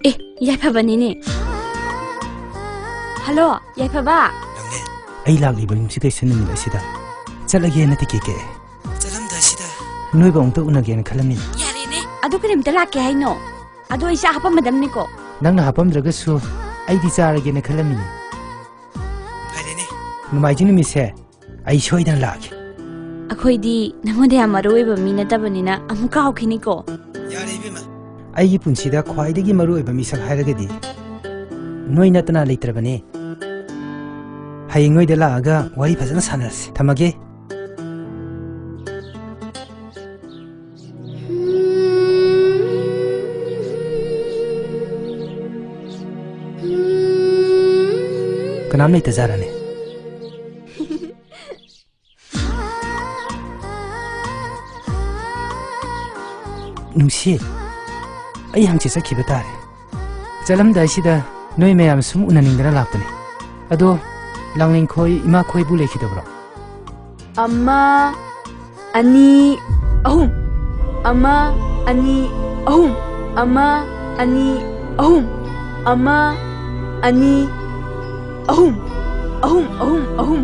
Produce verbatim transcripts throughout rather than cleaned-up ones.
ꯑꯦ, ꯌꯥꯏꯐꯕꯅꯤꯅꯦ꯫ Hello, ꯌꯥꯏꯐꯕ꯫ ꯅꯪꯅꯦ? ꯑꯩ ꯂꯥꯛꯂꯤꯕ ꯌꯨꯝꯁꯤ ꯀꯩꯁꯨ ꯅꯨꯃꯤꯠ ꯑꯁꯤꯗ ꯆꯠꯂꯒꯦꯅ ꯇꯤꯀꯦꯠ ꯀꯛꯑꯦ꯫ ꯆꯠꯂꯝꯗꯥꯏꯁꯤꯗ ꯅꯣꯏꯕ ꯑꯃꯨꯛꯇ ꯎꯅꯒꯦꯅ ꯈꯜꯂꯝꯃꯤꯅꯤ꯫ ꯌꯥꯔꯦꯅꯦ꯫ ꯑꯗꯨ ꯀꯔꯤꯝꯇ ꯂꯥꯛꯀꯦ ꯍꯥꯏꯅꯣ? ꯑꯗꯣ ꯑꯩ ꯆꯥ ꯍꯥꯞꯄꯝꯃꯗꯝꯅꯤꯀꯣ꯫ ꯅꯪꯅ ꯍꯥꯞꯄꯝꯗ꯭ꯔꯒꯁꯨ ꯑꯩꯗꯤ ꯆꯥꯔꯒꯦꯅ ꯈꯜꯂꯝꯃꯤꯅꯤ꯫ ꯐꯔꯦꯅꯦ꯫ ꯅꯣꯡꯃꯥꯏꯖꯤꯡ ꯅꯨꯃꯤꯠꯁꯦ ꯑꯩ ꯁꯣꯏꯗꯅ ꯂꯥꯛꯑꯒꯦ꯫ ꯑꯩꯈꯣꯏꯗꯤ ꯅꯉꯣꯟꯗ ꯌꯥꯝ ꯃꯔꯨ ꯑꯣꯏꯕ ꯃꯤ ꯅꯠꯇꯕꯅꯤꯅ ꯑꯃꯨꯛ ꯀꯥꯎꯈꯤꯅꯤꯀꯣ꯫ ꯌꯥꯔꯦ ꯏꯕꯦꯝꯃ꯫ ꯑꯩꯒꯤ ꯄꯨꯟꯁꯤꯗ ꯈ꯭ꯋꯥꯏꯗꯒꯤ ꯃꯔꯨ ꯑꯣꯏꯕ ꯃꯤꯁꯛ ꯍꯥꯏꯔꯒꯗꯤ ꯅꯣꯏ ꯅꯠꯇꯅ ꯂꯩꯇ꯭ꯔꯕꯅꯦ꯫ ꯍꯌꯦꯡ ꯅꯣꯏꯗ ꯂꯥꯛꯑꯒ ꯋꯥꯔꯤ ꯐꯖꯅ ꯁꯥꯟꯅꯔꯁꯤ꯫ ꯊꯝꯃꯒꯦ꯫ ꯀꯅꯥꯝ ꯂꯩꯇꯖꯥꯔꯅꯦ? ꯅꯨꯡꯁꯤ, ꯑꯩ ꯍꯪꯆꯤꯠ ꯆꯠꯈꯤꯕ ꯇꯥꯔꯦ꯫ ꯆꯠꯂꯝꯗꯥꯏꯁꯤꯗ ꯅꯣꯏ ꯃꯌꯥꯝ ꯁꯨꯝ ꯎꯅꯅꯤꯡꯗꯅ ꯂꯥꯛꯄꯅꯦ꯫ ꯑꯗꯣ ꯂꯥꯡꯂꯦꯟꯈꯣꯏ, ꯏꯃꯥꯈꯣꯏꯕꯨ ꯂꯩꯈꯤꯗꯕ꯭ꯔꯣ? ꯑꯃ, ꯑꯅꯤ, ꯑꯍꯨꯝ꯫ ꯑꯃ, ꯑꯅꯤ, ꯑꯍꯨꯝ꯫ ꯑꯃ, ꯑꯅꯤ, ꯑꯍꯨꯝ꯫ ꯑꯃ, ꯑꯅꯤ, ꯑꯍꯨꯝ꯫ ꯑꯍꯨꯝ, ꯑꯍꯨꯝ, ꯑꯍꯨꯝ꯫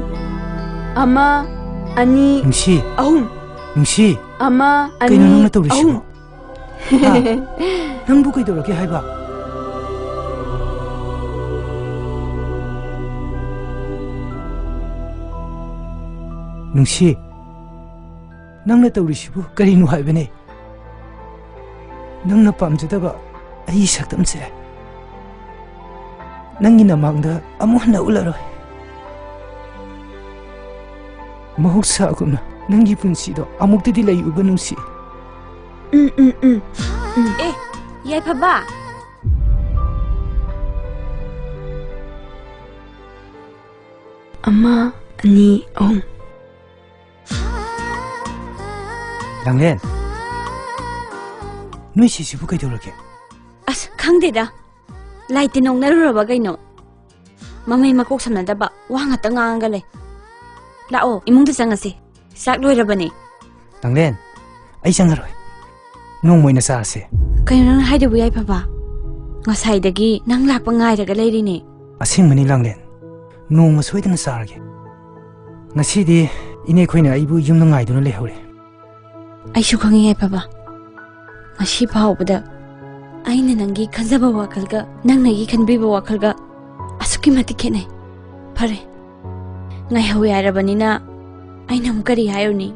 ꯑꯃ, ꯑꯅꯤ, ꯅꯨꯡꯁꯤ꯫ ꯑꯍꯨꯝ꯫ ꯅꯨꯡꯁꯤ꯫ ꯑꯃ, ꯀꯩꯅꯣ ꯑꯅꯤ, ꯅꯪꯅ ꯇꯧꯔꯤꯁꯤꯕꯣ? ꯑꯍꯨꯝ꯫ ꯍꯥ? ꯅꯪꯕꯨ ꯀꯩꯗꯧꯔꯒꯦ ꯍꯥꯏꯕ? ꯅꯨꯡꯁꯤ, ꯅꯪꯅ ꯇꯧꯔꯤꯁꯤꯕꯨ ꯀꯔꯤꯅꯣ ꯍꯥꯏꯕꯅꯦ? ꯅꯪꯅ ꯄꯥꯝꯖꯗꯕ ꯑꯩꯒꯤ ꯁꯛꯇꯝꯁꯦ ꯅꯪꯒꯤ ꯅꯃꯥꯡꯗ ꯑꯃꯨꯛ ꯍꯟꯅ ꯎꯠꯂꯔꯣꯏ꯫ ꯃꯍꯧꯁꯥꯒꯨꯝꯅ ꯅꯪꯒꯤ ꯄꯨꯟꯁꯤꯗꯣ ꯑꯃꯨꯛꯇꯗꯤ ꯂꯩꯌꯨꯕ, ꯅꯨꯡꯁꯤ꯫ ꯎꯝ, ꯎꯝ, ꯎꯝ, ꯎꯝ꯫ ꯑꯦ, ꯌꯥꯏꯐꯕ꯫ ꯑꯃ, ꯑꯅꯤ, ꯑꯍꯨꯝ꯫ ꯂꯥꯡꯂꯦꯟ, ꯅꯣꯏ ꯁꯤꯁꯤꯕꯨ ꯀꯩꯗꯧꯔꯒꯦ? ꯑꯁ, ꯈꯪꯗꯦꯗ꯫ ꯂꯥꯏ ꯇꯤꯟ ꯑꯣꯛꯅꯔꯨꯔꯕ ꯀꯩꯅꯣ? ꯃꯃꯩ ꯃꯀꯣꯛ ꯁꯝꯅꯗꯕ ꯋꯥ ꯉꯥꯛꯇ ꯉꯥꯡꯉꯒ ꯂꯩ꯫ ꯂꯥꯛꯑꯣ, ꯏꯃꯨꯡꯗ ꯆꯪꯉꯁꯤ꯫ ꯆꯥꯛ ꯂꯣꯏꯔꯕꯅꯦ꯫ ꯂꯥꯡꯂꯦꯟ, ꯑꯩ ꯆꯪꯉꯔꯣꯏ꯫ ꯅꯣꯡꯃ ꯑꯣꯏꯅ ꯆꯥꯔꯁꯦ꯫ ꯀꯩꯅꯣ ꯅꯪ ꯍꯥꯏꯗꯨꯕꯨ, ꯌꯥꯏꯐꯕ? ꯉꯁꯥꯏꯗꯒꯤ ꯅꯪ ꯂꯥꯛꯄ ꯉꯥꯏꯔꯒ ꯂꯩꯔꯤꯅꯦ꯫ ꯑꯁꯦꯡꯕꯅꯤ ꯂꯥꯡꯂꯦꯟ, ꯅꯣꯡꯃ ꯁꯣꯏꯗꯅ ꯆꯥꯔꯒꯦ꯫ ꯉꯁꯤꯗꯤ ꯏꯅꯦ ꯑꯩꯈꯣꯏꯅ ꯑꯩꯕꯨ ꯌꯨꯝꯗ ꯉꯥꯏꯗꯨꯅ ꯂꯩꯍꯧꯔꯦ꯫ ꯑꯩꯁꯨ ꯈꯪꯉꯤ, ꯌꯥꯏꯐꯕ꯫ ꯉꯁꯤ ꯐꯥꯎꯕꯗ ꯑꯩꯅ ꯅꯪꯒꯤ ꯈꯟꯖꯕ ꯋꯥꯈꯜꯒ ꯅꯪꯅ ꯑꯩꯒꯤ ꯈꯟꯕꯤꯕ ꯋꯥꯈꯜꯒ ꯑꯁꯨꯛꯀꯤ ꯃꯇꯤꯛ ꯈꯦꯠꯅꯩ꯫ ꯐꯔꯦ, ꯉꯥꯏꯍꯧ ꯌꯥꯔꯕꯅꯤꯅ ꯑꯩꯅ ꯑꯃꯨꯛ ꯀꯔꯤ ꯍꯥꯏꯔꯨꯅꯤ?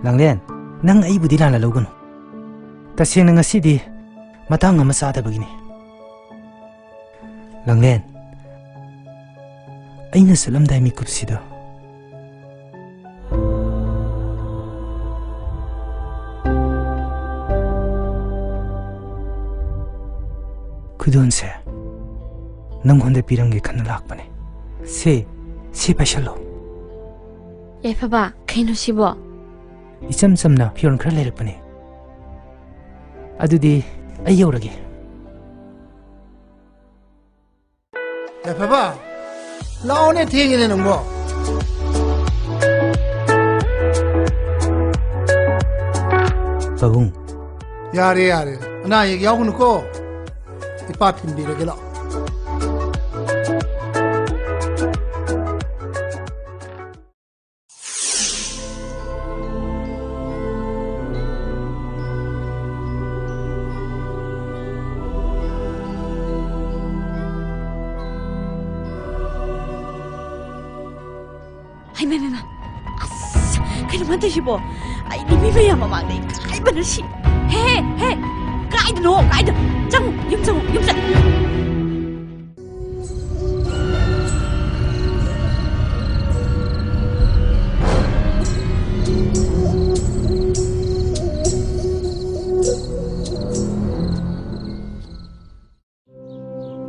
ꯂꯥꯡꯂꯦꯟ, ꯅꯪ ꯑꯩꯕꯨꯗꯤ ꯂꯥꯟꯅ ꯂꯧꯒꯅꯨ꯫ ꯇꯁꯦꯡꯅ ꯉꯁꯤꯗꯤ ꯃꯇꯥꯡ ꯑꯃ ꯆꯥꯗꯕꯒꯤꯅꯤ꯫ ꯂꯥꯡꯂꯦꯟ, ꯑꯩꯅ ꯆꯠꯂꯝꯗꯥꯏ ꯃꯤꯀꯨꯞꯁꯤꯗ ꯈꯨꯗꯣꯟꯁꯦ ꯅꯪꯉꯣꯟꯗ ꯄꯤꯔꯝꯒꯦ ꯈꯟꯅ ꯂꯥꯛꯄꯅꯦ꯫ ꯁꯦ, ꯁꯤ ꯄꯥꯏꯁꯜꯂꯣ꯫ ꯌꯥꯏꯐꯕ, ꯀꯩꯅꯣ ꯁꯤꯕꯣ? ꯏꯆꯝ ꯆꯝꯅ ꯐꯤꯔꯣꯜ ꯈꯔ ꯂꯩꯔꯛꯄꯅꯦ꯫ ꯑꯗꯨꯗꯤ ꯑꯩ ꯌꯧꯔꯒꯦ꯫ ꯌꯥꯏꯐꯕ, ꯂꯥꯛꯑꯣꯅꯦ, ꯊꯦꯡꯉꯦꯅꯦ ꯅꯪꯕꯣ꯫ ꯄꯥꯕꯨꯡ꯫ ꯌꯥꯔꯦ, ꯌꯥꯔꯦ, ꯑꯅꯥ ꯑꯌꯦꯛ ꯌꯥꯎꯒꯅꯨꯀꯣ꯫ ꯏꯄꯥ ꯊꯤꯟꯕꯤꯔꯒꯦ, ꯂꯥꯛꯑꯣ꯫ ꯍꯩꯃꯥ, ꯍꯩꯃꯥ, ꯍꯩꯃꯥ꯫ ꯑꯁ, ꯀꯩꯅꯣ ꯃꯥꯅ ꯇꯧꯏꯁꯤꯕꯣ? ꯑꯩꯗꯤ ꯃꯤ ꯃꯌꯥꯝ ꯃꯃꯥꯡꯗ ꯏꯀꯥꯏꯕꯅ ꯁꯤ꯫ ꯍꯦ, ꯍꯦ, ꯍꯦ! ꯀꯥꯏꯗꯅꯣ? ꯀꯥꯏꯗ? ꯆꯪꯉꯨ, ꯌꯨꯝ ꯆꯪꯉꯨ, ꯌꯨꯝ ꯆꯪꯉꯨ꯫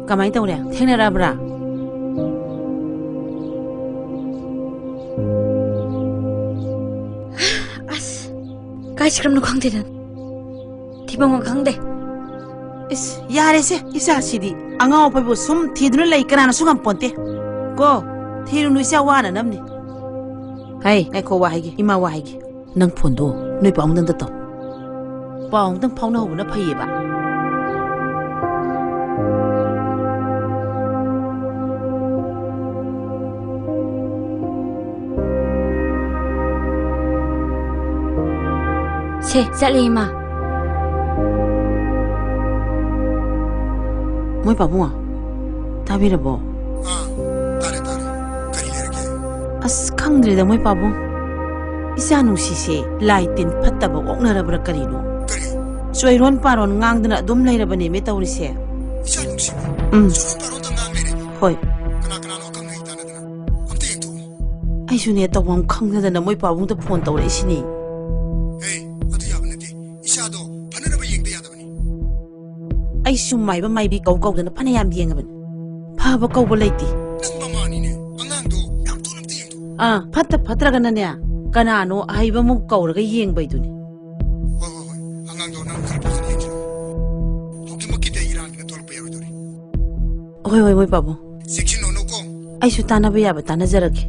ꯀꯃꯥꯏ ꯇꯧꯔꯦ? ꯊꯦꯡꯅꯔꯛꯑꯕ꯭ꯔꯥ? ꯑꯁ, ꯀꯥꯏ ꯆꯠꯈ꯭ꯔꯕꯅꯣ ꯈꯪꯗꯦꯗ꯫ ꯊꯤꯐꯝꯒ ꯈꯪꯗꯦ꯫ ꯏꯁ, ꯌꯥꯔꯦꯁꯦ, ꯏꯆꯥꯁꯤꯗꯤ꯫ ꯑꯉꯥꯎ ꯑꯐꯩꯕꯨ ꯁꯨꯝ ꯊꯤꯗꯨꯅ ꯂꯩ, ꯀꯅꯥꯅꯁꯨ ꯉꯝꯄꯣꯟꯇꯦ꯫ ꯀꯣ, ꯊꯤꯔꯨꯅꯨ, ꯏꯆꯥ ꯋꯥꯅꯅꯕꯅꯤ꯫ ꯍꯩ, ꯉꯥꯏꯈꯣ, ꯋꯥ ꯍꯥꯏꯒꯦ, ꯏꯃꯥ ꯋꯥ ꯍꯥꯏꯒꯦ꯫ ꯅꯪ ꯐꯣꯟꯗꯣ ꯅꯣꯏ ꯄꯥꯕꯨꯡꯗ ꯑꯝꯇ ꯇꯧ꯫ ꯄꯥꯎ ꯑꯃꯇꯪ ꯐꯥꯎꯅꯍꯧꯕꯅ ꯐꯩꯌꯦꯕ꯫ ꯁꯦ, ꯆꯠꯂꯦ, ꯏꯃꯥ꯫ ꯃꯣꯏ ꯄꯥꯕꯨꯡ, ꯇꯥꯕꯤꯔꯕꯣ? ꯑꯥ, ꯇꯥꯔꯦ, ꯇꯥꯔꯦ꯫ ꯀꯔꯤ ꯂꯩꯔꯒꯦ? ꯑꯁ, ꯈꯪꯗ꯭ꯔꯦꯗ, ꯃꯣꯏ ꯄꯥꯕꯨꯡ꯫ ꯏꯆꯥ ꯅꯨꯡꯁꯤꯁꯦ ꯂꯥꯏ ꯇꯤꯟ ꯐꯠꯇꯕ ꯑꯣꯛꯅꯔꯕ꯭ꯔꯥ ꯀꯔꯤꯅꯣ? ꯀꯔꯤ? ꯆꯣꯏꯔꯣꯟ ꯄꯥꯔꯣꯟ ꯉꯥꯡꯗꯅ ꯑꯗꯨꯝ ꯂꯩꯔꯕꯅꯦꯃꯦ ꯇꯧꯔꯤꯁꯦ꯫ ꯏꯆꯥ ꯅꯨꯡꯁꯤꯕ? ꯎꯝ꯫ ꯆꯣꯏꯔꯣꯟ ꯄꯥꯔꯣꯟꯗ ꯉꯥꯡ ꯂꯩꯔꯦ? ꯍꯣꯏ꯫ ꯀꯅꯥ ꯀꯅꯥꯅꯣ ꯑꯈꯪ ꯑꯍꯩ ꯇꯥꯟꯅꯗꯅ? ꯑꯝꯇ ꯌꯦꯡꯊꯣꯛꯎ꯫ ꯑꯩꯁꯨꯅꯦ ꯇꯧꯐꯝ ꯈꯪꯗꯗꯅ ꯃꯣꯏ ꯄꯥꯕꯨꯡꯗ ꯐꯣꯟ ꯇꯧꯔꯛꯏꯁꯤꯅꯤ꯫ ꯍꯦ, ꯑꯗꯨ ꯌꯥꯕ ꯅꯠꯇꯦ꯫ ꯏꯆꯥꯗꯣ ꯐꯅꯅꯕ ꯌꯦꯡꯗ ꯌꯥꯗꯕꯅꯤ꯫ ꯑꯩꯁꯨ ꯃꯥꯏꯕ ꯃꯥꯏꯕꯤ ꯀꯧ ꯀꯧꯗꯅ ꯐꯅꯌꯥꯝ ꯌꯦꯡꯉꯕꯅꯤ꯫ ꯐꯕ ꯀꯧꯕ ꯂꯩꯇꯦ꯫ ꯅꯪ ꯃꯃꯥꯅꯤꯅꯦ꯫ ꯑꯉꯥꯡꯗꯣ ꯌꯥꯝ ꯊꯨꯅ ꯑꯝꯇ ꯌꯦꯡꯊꯣꯛꯎ꯫ ꯑꯥ, ꯐꯠꯇ ꯐꯠꯇ꯭ꯔꯒꯅꯅꯦ, ꯀꯅꯥꯅꯣ ꯑꯍꯩꯕ ꯑꯃꯨꯛ ꯀꯧꯔꯒ ꯌꯦꯡꯕꯩꯗꯨꯅꯤ꯫ ꯍꯣꯏ, ꯍꯣꯏ, ꯍꯣꯏ꯫ ꯑꯉꯥꯡꯗꯣ ꯅꯪ ꯈꯔ ꯐꯖꯅ ꯌꯦꯡꯁꯤꯜꯂꯣ꯫ ꯍꯧꯖꯤꯛꯃꯛꯀꯤꯗꯤ ꯑꯩ ꯏꯔꯥꯡꯅꯤꯅ ꯊꯣꯛꯂꯛꯄ ꯌꯥꯔꯣꯏꯗꯧꯔꯤ꯫ ꯍꯣꯏ, ꯍꯣꯏ, ꯃꯣꯏ ꯄꯥꯕꯨꯡ꯫ ꯆꯦꯛꯁꯤꯟꯅꯧꯅꯨꯀꯣ꯫ ꯑꯩꯁꯨ ꯇꯥꯟꯅꯕ ꯌꯥꯕ ꯇꯥꯟꯅꯖꯔꯒꯦ꯫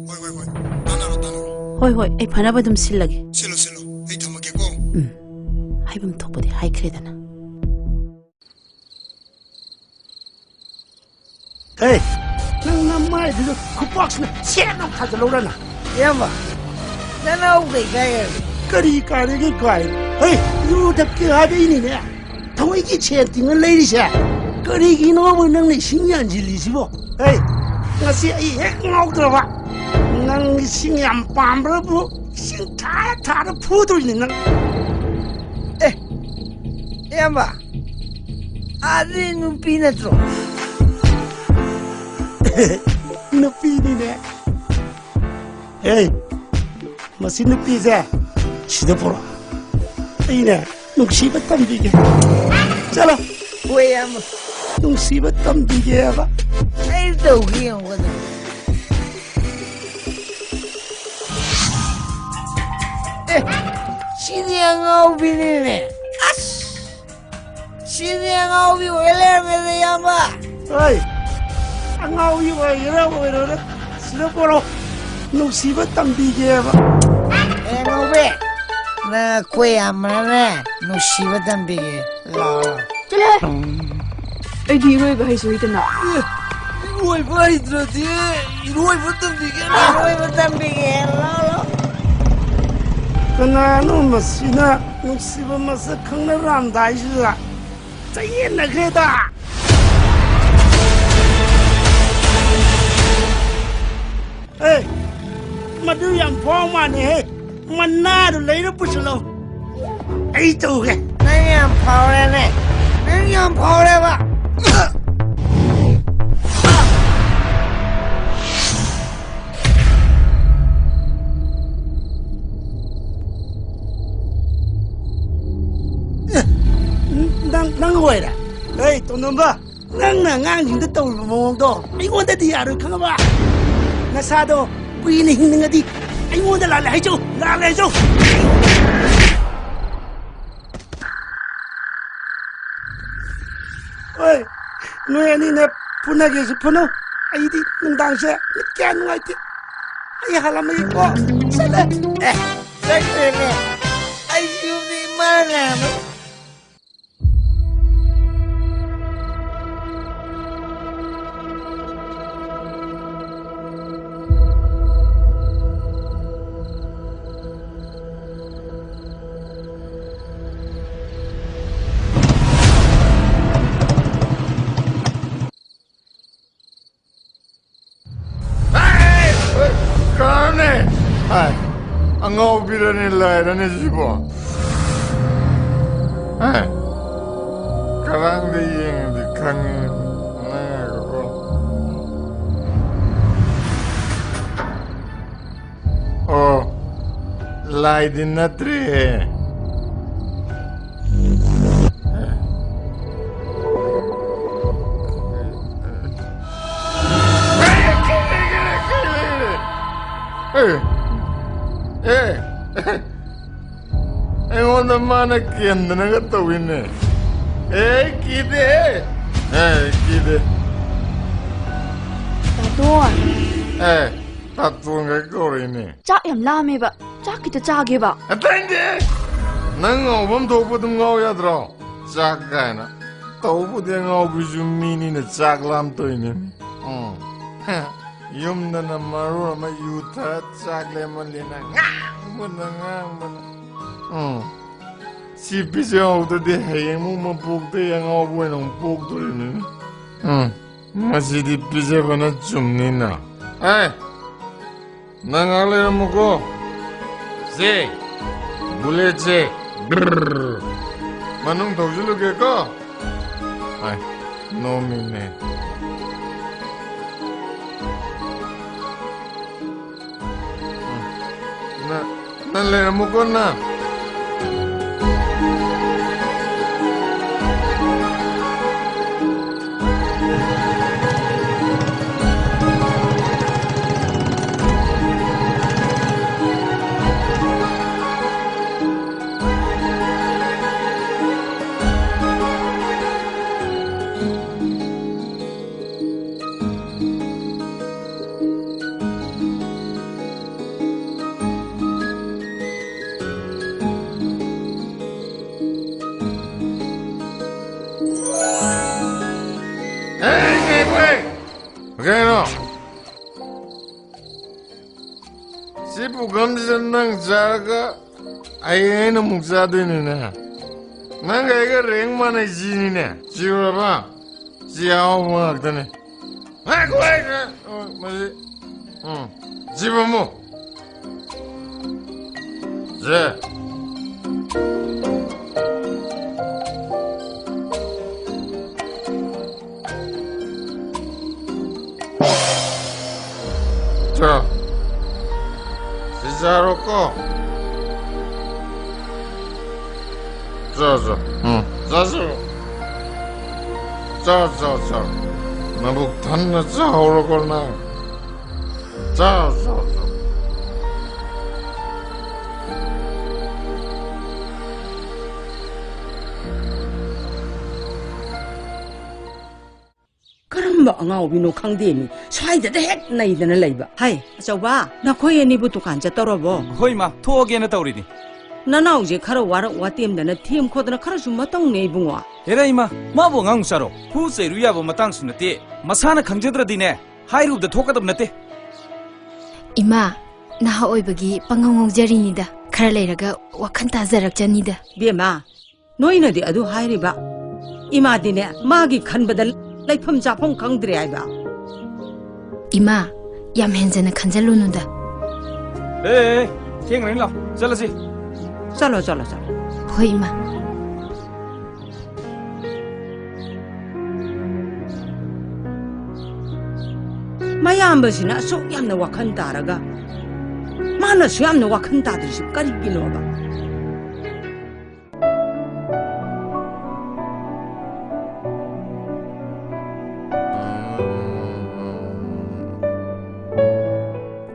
ꯍꯣꯏ, ꯍꯣꯏ, ꯍꯣꯏ꯫ ꯇꯥꯟꯅꯔꯣ, ꯇꯥꯟꯅꯔꯣ꯫ ꯍꯣꯏ, ꯍꯣꯏ, ꯑꯩ ꯐꯅꯕ ꯑꯗꯨꯝ ꯁꯤꯜꯂꯒꯦ꯫ ꯁꯤꯜꯂꯣ, ꯁꯤꯜꯂꯣ꯫ ꯑꯩ ꯊꯝꯃꯒꯦꯀꯣ꯫ ꯎꯝ꯫ ꯍꯥꯏꯐꯝ ꯊꯣꯛꯄꯗꯤ ꯍꯥꯏꯈ꯭ꯔꯦꯗꯅ꯫ ꯍꯦ, ꯅꯪ ꯅꯃꯥꯏꯗꯨꯗ ꯈꯨꯄꯥꯛꯁꯤꯅ ꯁꯦꯠ ꯂꯥꯎ ꯊꯥꯖꯤꯜꯍꯧꯔꯅ꯫ ꯏꯌꯥꯝꯕ, ꯅꯅꯥꯎ ꯀꯩ ꯀꯥꯏ ꯍꯥꯏꯕ? ꯀꯔꯤ ꯀꯥꯏꯗꯒꯤ ꯀꯥꯏ? ꯍꯦ, ꯌꯨ ꯊꯛꯀꯦ ꯍꯥꯏꯕꯩꯅꯤꯅꯦ ꯊꯋꯣꯏꯒꯤ ꯁꯦꯟ ꯇꯤꯡꯉ ꯂꯩꯔꯤꯁꯦ꯫ ꯀꯔꯤꯒꯤꯅꯣꯕ ꯅꯪꯅ ꯏꯁꯤꯡ ꯌꯥꯟꯁꯤꯜꯂꯤꯁꯤꯕꯣ? ꯍꯦ, ꯉꯁꯤ ꯑꯩ ꯍꯦꯛ ꯉꯥꯎꯗ꯭ꯔꯕ ꯅꯪ ꯏꯁꯤꯡ ꯌꯥꯝ ꯄꯥꯝꯕ꯭ꯔꯕꯨ ꯏꯁꯤꯡ ꯊꯥꯔ ꯊꯥꯔ ꯐꯨꯗꯣꯏꯅꯤ ꯅꯪ꯫ ꯑꯦ, ꯏꯌꯥꯝꯕ, ꯑꯗꯨꯗꯤ ꯅꯨꯄꯤ ꯅꯠꯇ꯭ꯔꯣ? ꯅꯨꯄꯤꯅꯤꯅꯦ꯫ ꯑꯦ, ꯃꯁꯤ ꯅꯨꯄꯤꯁꯦ ꯁꯤꯗ ꯄꯨꯔꯛꯑꯣ꯫ ꯑꯩꯅꯦ ꯅꯨꯡꯁꯤꯕ ꯇꯝꯕꯤꯒꯦ꯫ ꯆꯠꯂꯣ꯫ ꯍꯣꯏ, ꯏꯌꯥꯝꯕ꯫ ꯅꯨꯡꯁꯤꯕ ꯇꯝꯕꯤꯒꯦꯕ꯫ ꯑꯩ ꯇꯧꯒꯦ ꯌꯦꯡꯉꯨ ꯀꯩꯅꯣ꯫ ꯑꯦ, ꯁꯤꯗꯤ ꯑꯉꯥꯎꯕꯤꯅꯤꯅꯦ꯫ ꯑꯁ! ꯁꯤꯗꯤ ꯑꯉꯥꯎꯕꯤ ꯑꯣꯏ ꯂꯩꯔꯝꯃꯦꯗ, ꯏꯌꯥꯝꯕ꯫ ꯍꯣꯏ, ꯑꯉꯥꯎꯕꯤ ꯑꯣꯏꯒꯦꯔꯥ ꯑꯣꯏꯔꯣꯏꯔꯥ, ꯁꯤꯗ ꯄꯣꯔꯣ, ꯅꯨꯡꯁꯤꯕ ꯇꯝꯕꯤꯒꯦꯕ꯫ ꯑꯦ, ꯑꯉꯥꯎꯕꯤ, ꯑꯩꯈꯣꯏ ꯌꯥꯝꯕꯅꯅꯦ ꯅꯨꯡꯁꯤꯕ ꯇꯝꯕꯤꯒꯦ꯫ ꯂꯥꯛꯑꯣ꯫ ꯆꯠꯂꯣꯍꯦ꯫ ꯑꯩꯗꯤ ꯏꯔꯣꯏꯕ ꯍꯩꯁꯨ ꯍꯩꯇꯅ꯫ ꯏꯔꯣꯏꯕ ꯍꯩꯇ꯭ꯔꯗꯤ ꯏꯔꯣꯏꯕ ꯇꯝꯕꯤꯒꯦ꯫ ꯏꯔꯣꯏꯕ ꯇꯝꯕꯤꯒꯦ꯫ ꯂꯥꯛꯑꯣ, ꯂꯥꯛꯑꯣ꯫ ꯀꯅꯥꯅꯣ ꯃꯁꯤꯅ ꯅꯨꯡꯁꯤꯕ ꯃꯁꯛ ꯈꯪꯅꯔꯝꯗꯥꯏꯁꯤꯗ ꯆꯌꯦꯠꯅꯈ꯭ꯔꯦꯗ꯫ ꯑꯦ, ꯃꯗꯨ ꯌꯥꯝ ꯐꯥꯎ ꯃꯥꯜꯂꯦꯍꯦ꯫ ꯃꯅꯥꯗꯨ ꯂꯩꯔ ꯄꯨꯁꯤꯜꯂꯣ꯫ ꯑꯩ ꯇꯧꯒꯦ꯫ ꯅꯪ ꯌꯥꯝ ꯐꯥꯎꯔꯦꯅꯦ꯫ ꯅꯪ ꯌꯥꯝ ꯐꯥꯎꯔꯦꯕ꯫ ꯅꯪ, ꯅꯪ ꯑꯣꯏꯔꯦ꯫ ꯑꯦ, ꯇꯣꯟꯗꯣꯝꯕ, ꯅꯪꯅ ꯑꯉꯥꯡꯁꯤꯡꯗ ꯇꯧꯔꯤꯕ ꯃꯑꯣꯡꯗꯣ ꯑꯩꯉꯣꯟꯗꯗꯤ ꯌꯥꯔꯣꯏ, ꯈꯪꯉꯕ? ꯅꯁꯥꯗꯣ ꯀꯨꯏꯅ ꯍꯤꯡꯅꯤꯡꯉꯗꯤ ꯑꯩꯉꯣꯟꯗ ꯂꯥꯜꯂꯦ ꯍꯥꯏꯖꯧ, ꯂꯥꯜꯂꯦ ꯍꯥꯏꯖꯧ꯫ ꯍꯣꯏ, ꯅꯣꯏ ꯑꯅꯤꯅ ꯐꯨꯅꯒꯦꯁꯨ ꯐꯨꯅꯧ, ꯑꯩꯗꯤ ꯅꯨꯡꯗꯥꯡꯁꯦ ꯃꯤꯠ ꯀꯌꯥ ꯅꯨꯡꯉꯥꯏꯇꯦ꯫ ꯑꯩ ꯍꯥꯜꯂꯝꯃꯒꯦꯀꯣ꯫ ꯆꯠꯂꯦ꯫ ꯑꯦ, ꯆꯠꯈ꯭ꯔꯦꯅꯦ꯫ ꯑꯩ ꯌꯨꯝꯗ ꯏꯃꯥꯅ ꯉꯥꯏꯔꯝꯃꯦ꯫ ꯀꯅꯥꯅꯦ? ꯍꯥꯏ, ꯑꯉꯥꯎꯕꯤꯔꯅꯦ, ꯂꯥꯏꯔꯅꯦ ꯁꯤꯕꯣ? ꯍꯥꯏ, ꯀꯔꯥꯡꯗ ꯌꯦꯡꯉꯗꯤ ꯈꯪꯉꯦ꯫ ꯉꯥꯏꯈꯣꯀꯣ꯫ ꯑꯣ, ꯂꯥꯏꯗꯤ ꯅꯠꯇ꯭ꯔꯦꯍꯦ꯫ ꯑꯦ, ꯑꯦ, ꯑꯩꯉꯣꯟꯗ ꯃꯥꯅ ꯀꯦꯟꯗꯅꯒ ꯇꯧꯏꯅꯦ꯫ ꯑꯦ, ꯀꯤꯗꯦ꯫ ꯑꯦ, ꯀꯤꯗꯦ꯫ ꯇꯥꯇꯣꯟ꯫ ꯑꯦ, ꯇꯥꯇꯣꯟꯒ ꯀꯧꯔꯛꯏꯅꯦ꯫ ꯆꯥꯛ ꯌꯥꯝ ꯂꯥꯝꯃꯦꯕ꯫ ꯆꯥꯛ ꯈꯤꯇ ꯆꯥꯒꯦꯕ꯫ ꯑꯇꯩꯗꯤ ꯅꯪ ꯉꯥꯎꯐꯝ ꯊꯣꯛꯄ ꯑꯗꯨꯝ ꯉꯥꯎ ꯌꯥꯗ꯭ꯔꯣ? ꯆꯥꯛ ꯀꯥꯏꯅ꯫ ꯇꯧꯕꯗꯤ ꯑꯉꯥꯎꯕꯤꯁꯨ ꯃꯤꯅꯤꯅ ꯆꯥꯛ ꯂꯥꯝ ꯇꯧꯏꯅꯦ꯫ ꯎꯝ꯫ ꯌꯨꯝꯗꯅ ꯃꯔꯣꯟ ꯑꯃ ꯌꯨ ꯊꯛ ꯆꯥꯛ ꯂꯦꯝꯃꯜꯂꯦꯅ ꯉꯥꯡꯕꯅ ꯉꯥꯡꯕꯅ꯫ ꯎꯝ꯫ ꯁꯤ ꯄꯤꯖꯍꯧꯗ꯭ꯔꯗꯤ ꯍꯌꯦꯡꯃꯨꯛ ꯃꯄꯣꯛꯇ ꯑꯉꯥꯎꯕ ꯑꯣꯏꯅ ꯑꯃꯨꯛ ꯄꯣꯛꯇꯣꯔꯤꯕꯅꯤꯅꯦ꯫ ꯎꯝ꯫ ꯃꯁꯤꯗꯤ ꯄꯤꯖꯕꯅ ꯆꯨꯝꯅꯤꯅ꯫ ꯑꯦ! ꯅꯪ ꯉꯥꯏꯍꯥꯛ ꯂꯩꯔꯝꯃꯨꯀꯣ꯫ ꯁꯦ, ꯕꯨꯂꯦꯠꯁꯦ꯫ ꯕ꯭ꯔꯔ꯫ ꯃꯅꯨꯡ ꯊꯧꯖꯤꯜꯂꯨꯒꯦꯀꯣ꯫ ꯑꯥꯏ, ꯅꯣꯝꯃꯤꯅꯦ꯫ ꯎꯝ꯫ ꯅ-, ꯅꯪ ꯂꯩꯔꯝꯃꯨꯀꯣ ꯅꯪ꯫ ꯀꯩꯅꯣ? ꯁꯤ ꯄꯨꯈꯝꯁꯤꯗ ꯅꯪ ꯆꯥꯔꯒ ꯍꯌꯦꯡ ꯑꯩꯅ ꯑꯃꯨꯛ ꯆꯥꯗꯣꯏꯅꯤꯅꯦ꯫ ꯅꯪꯒ ꯑꯩꯒ ꯔꯦꯡ ꯃꯥꯟꯅꯩ ꯁꯤꯅꯤꯅꯦ꯫ ꯁꯤꯔꯨꯔꯕ? ꯁꯤ ꯑꯍꯥꯎꯕ ꯉꯥꯛꯇꯅꯦ꯫ ꯉꯥꯏꯈꯣ, ꯑꯩ, ꯑ, ꯃꯁꯤ, ꯎꯝ, ꯁꯤ ꯐꯝꯃꯨ꯫ ꯁꯦ꯫ ꯆꯥ꯫ ꯁꯤ ꯆꯥꯔꯣꯀꯣ꯫ ꯆꯥ, ꯆꯥ꯫ ꯎꯝ, ꯆꯥꯁꯤꯜꯂꯣ꯫ ꯆꯥ, ꯆꯥ, ꯆꯥ꯫ ꯅꯕꯨꯛ ꯊꯟꯅ ꯆꯥꯍꯧꯔꯣꯀꯣ ꯅꯪ꯫ ꯆꯥ, ꯆꯥ, ꯆꯥ꯫ ꯀꯔꯝꯕ ꯑꯉꯥꯎꯕꯤꯅꯣ ꯈꯪꯗꯦꯃꯤ, ꯁ꯭ꯋꯥꯏꯗꯗ ꯍꯦꯛ ꯅꯩꯗꯅ ꯂꯩꯕ꯫ ꯍꯩ, ꯑꯆꯧꯕ, ꯅꯈꯣꯏ ꯑꯅꯤꯕꯨ ꯗꯨꯀꯥꯟ ꯆꯠꯇꯧꯔꯕꯣ? ꯍꯣꯏ, ꯏꯃꯥ, ꯊꯣꯛꯑꯒꯦꯅ ꯇꯧꯔꯤꯅꯤ꯫ ꯅꯅꯥꯎꯁꯦ ꯈꯔ ꯋꯥꯔꯛ ꯋꯥꯇꯦꯝꯗꯅ ꯊꯦꯝ ꯈꯣꯠꯇꯅ ꯈꯔꯁꯨ ꯃꯇꯧꯅꯦ, ꯏꯕꯨꯡꯉꯣ꯫ ꯍꯦꯔꯥ, ꯏꯃꯥ, ꯃꯥꯕꯨ ꯑꯉꯥꯡ ꯃꯆꯥꯔꯣ? ꯐꯨ ꯆꯩꯔꯨ ꯌꯥꯕ ꯃꯇꯥꯡꯁꯨ ꯅꯠꯇꯦ꯫ ꯃꯁꯥꯅ ꯈꯪꯖꯗ꯭ꯔꯗꯤꯅꯦ, ꯍꯥꯏꯔꯨꯕꯗ ꯊꯣꯛꯀꯗꯕ ꯅꯠꯇꯦ꯫ ꯏꯃꯥ, ꯅꯍꯥ ꯑꯣꯏꯕꯒꯤ ꯄꯪꯉꯧ ꯉꯧꯖꯔꯤꯅꯤꯗ꯫ ꯈꯔ ꯂꯩꯔꯒ ꯋꯥꯈꯜ ꯇꯥꯖꯔꯛꯆꯅꯤꯗ꯫ ꯕꯦꯝꯃ, ꯅꯣꯏꯅꯗꯤ ꯑꯗꯨ ꯍꯥꯏꯔꯤꯕ? ꯏꯃꯥꯗꯤꯅꯦ, ꯃꯥꯒꯤ ꯈꯟꯕꯗ ꯂꯩꯐꯝ ꯆꯥꯐꯝ ꯈꯪꯗ꯭ꯔꯦ ꯍꯥꯏꯕ꯫ ꯏꯃꯥ, ꯌꯥꯝ ꯍꯦꯟꯖꯟꯅ ꯈꯟꯖꯜꯂꯨꯅꯨꯗ꯫ ꯑꯦ, ꯑꯦ, ꯊꯦꯡꯉꯅꯤ, ꯂꯥꯛꯑꯣ, ꯆꯠꯂꯁꯤ꯫ ꯆꯠꯂꯣ, ꯆꯠꯂꯣ, ꯆꯠꯂꯣ꯫ ꯍꯣꯏ, ꯏꯃꯥ꯫ ꯃꯌꯥꯝꯕꯁꯤꯅ ꯑꯁꯨꯛ ꯌꯥꯝꯅ ꯋꯥꯈꯜ ꯇꯥꯔꯒ, ꯃꯥꯅꯁꯨ ꯌꯥꯝꯅ ꯋꯥꯈꯜ ꯇꯥꯗ꯭ꯔꯤꯁꯤ ꯀꯔꯤꯒꯤꯅꯣꯕ?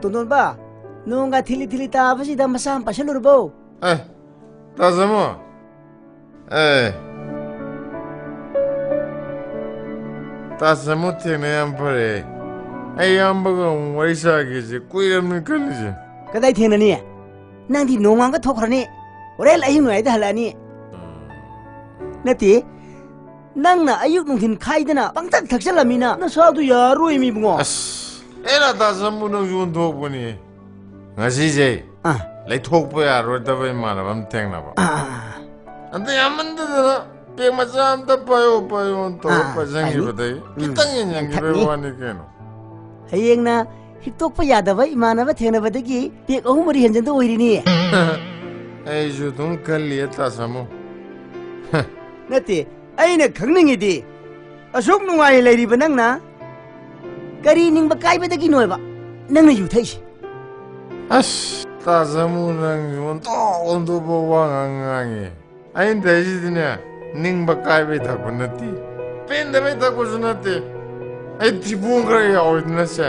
ꯇꯣꯟꯗꯣꯟꯕ, ꯅꯣꯡꯒ ꯊꯤꯂꯤ ꯊꯤꯂꯤ ꯇꯥꯕꯁꯤꯗ ꯃꯁꯥ ꯑꯃ ꯄꯥꯏꯁꯜꯂꯨꯔꯕꯣ? ꯑꯦ, ꯇꯥꯖꯃꯣ꯫ ꯑꯦ, ꯇꯥꯖꯃꯣ ꯊꯦꯡꯅ ꯌꯥꯝ ꯐꯔꯦ꯫ ꯑꯩ ꯏꯌꯥꯝꯕꯒ ꯑꯃꯨꯛ ꯋꯥꯔꯤ ꯁꯥꯒꯦꯁꯦ ꯀꯨꯏꯔꯕꯅꯤ ꯈꯜꯂꯤꯁꯦ꯫ ꯀꯗꯥꯏ ꯊꯦꯡꯅꯅꯤ? ꯅꯪꯗꯤ ꯅꯣꯡꯉꯥꯟꯒ ꯊꯣꯛꯈ꯭ꯔꯅꯤ, ꯍꯣꯔꯦꯟ ꯑꯍꯤꯡ ꯅꯣꯡꯌꯥꯏꯗ ꯍꯜꯂꯛꯑꯅꯤ꯫ ꯅꯠꯇꯦ, ꯅꯪꯅ ꯑꯌꯨꯛ ꯅꯨꯡꯊꯤꯟ ꯈꯥꯏꯗꯅ ꯄꯪꯊꯛ ꯊꯛꯆꯜꯂꯝꯃꯤꯅ ꯅꯁꯥꯗꯨ ꯌꯥꯔꯔꯣꯏ, ꯃꯤ ꯏꯕꯨꯡꯉꯣ꯫ ꯑꯁ, ꯑꯦ, ꯔꯥꯙꯥ ꯁꯝꯕꯨ, ꯅꯪꯁꯨ ꯑꯣꯟꯊꯣꯛꯄꯅꯤ꯫ ꯉꯁꯤꯁꯦ ꯑꯥ꯫ ꯂꯩꯊꯣꯛꯄ ꯌꯥꯔꯣꯏꯗꯕ ꯏꯃꯥꯟꯅꯕ ꯑꯃ ꯊꯦꯡꯅꯕ꯫ ꯑꯥ, ꯑꯥ, ꯑꯥ꯫ ꯑꯗ ꯌꯥꯝꯃꯟꯗꯗꯅ ꯄꯦꯛ ꯃꯆꯥ ꯑꯝꯇ ꯄꯥꯏꯌꯣ, ꯄꯥꯏꯌꯣꯅ ꯇꯧꯔ ꯑꯥ, ꯄꯥꯏꯁꯟꯈꯤꯕꯗꯩ ꯄꯥꯏꯅꯤ꯫ ꯈꯤꯇꯪ ꯎꯝ, ꯌꯦꯡꯁꯤꯟꯈꯤꯕꯩ ꯊꯛꯅꯤ꯫ ꯋꯥꯅꯤ ꯀꯩꯅꯣ꯫ ꯍꯌꯦꯡꯅ ꯍꯤꯛꯇꯣꯛꯄ ꯌꯥꯗꯕ ꯏꯃꯥꯟꯅꯕ ꯊꯦꯡꯅꯕꯗꯒꯤ ꯄꯦꯛ ꯑꯍꯨꯝ ꯃꯔꯤ ꯍꯦꯟꯖꯟꯗ ꯑꯣꯏꯔꯤꯅꯤ꯫ ꯑꯩꯁꯨ ꯑꯗꯨꯝ ꯈꯜꯂꯤ, ꯇꯥꯁꯥꯃꯣ꯫ ꯅꯠꯇꯦ, ꯑꯩꯅ ꯈꯪꯅꯤꯡꯉꯤꯗꯤ, ꯑꯁꯨꯛ ꯅꯨꯡꯉꯥꯏꯅ ꯂꯩꯔꯤꯕ ꯅꯪꯅ ꯀꯔꯤ ꯅꯤꯡꯕ ꯀꯥꯏꯕꯗꯒꯤꯅꯣꯕ ꯅꯪꯅ ꯌꯨ ꯊꯛꯏꯁꯦ? ꯑꯁ, ꯇꯥꯖꯃꯨ, ꯅꯪꯁꯨ ꯑꯣꯟꯊꯣꯛ ꯑꯣꯟꯊꯣꯛꯄ ꯋꯥ ꯉꯥꯡ ꯉꯥꯡꯉꯤ꯫ ꯑꯩꯅ ꯊꯛꯏꯁꯤꯗꯤꯅꯦ, ꯅꯤꯡꯕ ꯀꯥꯏꯕꯩ ꯊꯛꯄ ꯅꯠꯇꯦ, ꯄꯦꯟꯗꯕꯩ ꯊꯛꯄꯁꯨ ꯅꯠꯇꯦ꯫ ꯑꯩ ꯊꯤꯕꯣꯡ ꯈꯔ ꯌꯥꯎꯋꯤꯗꯅ ꯁꯦ,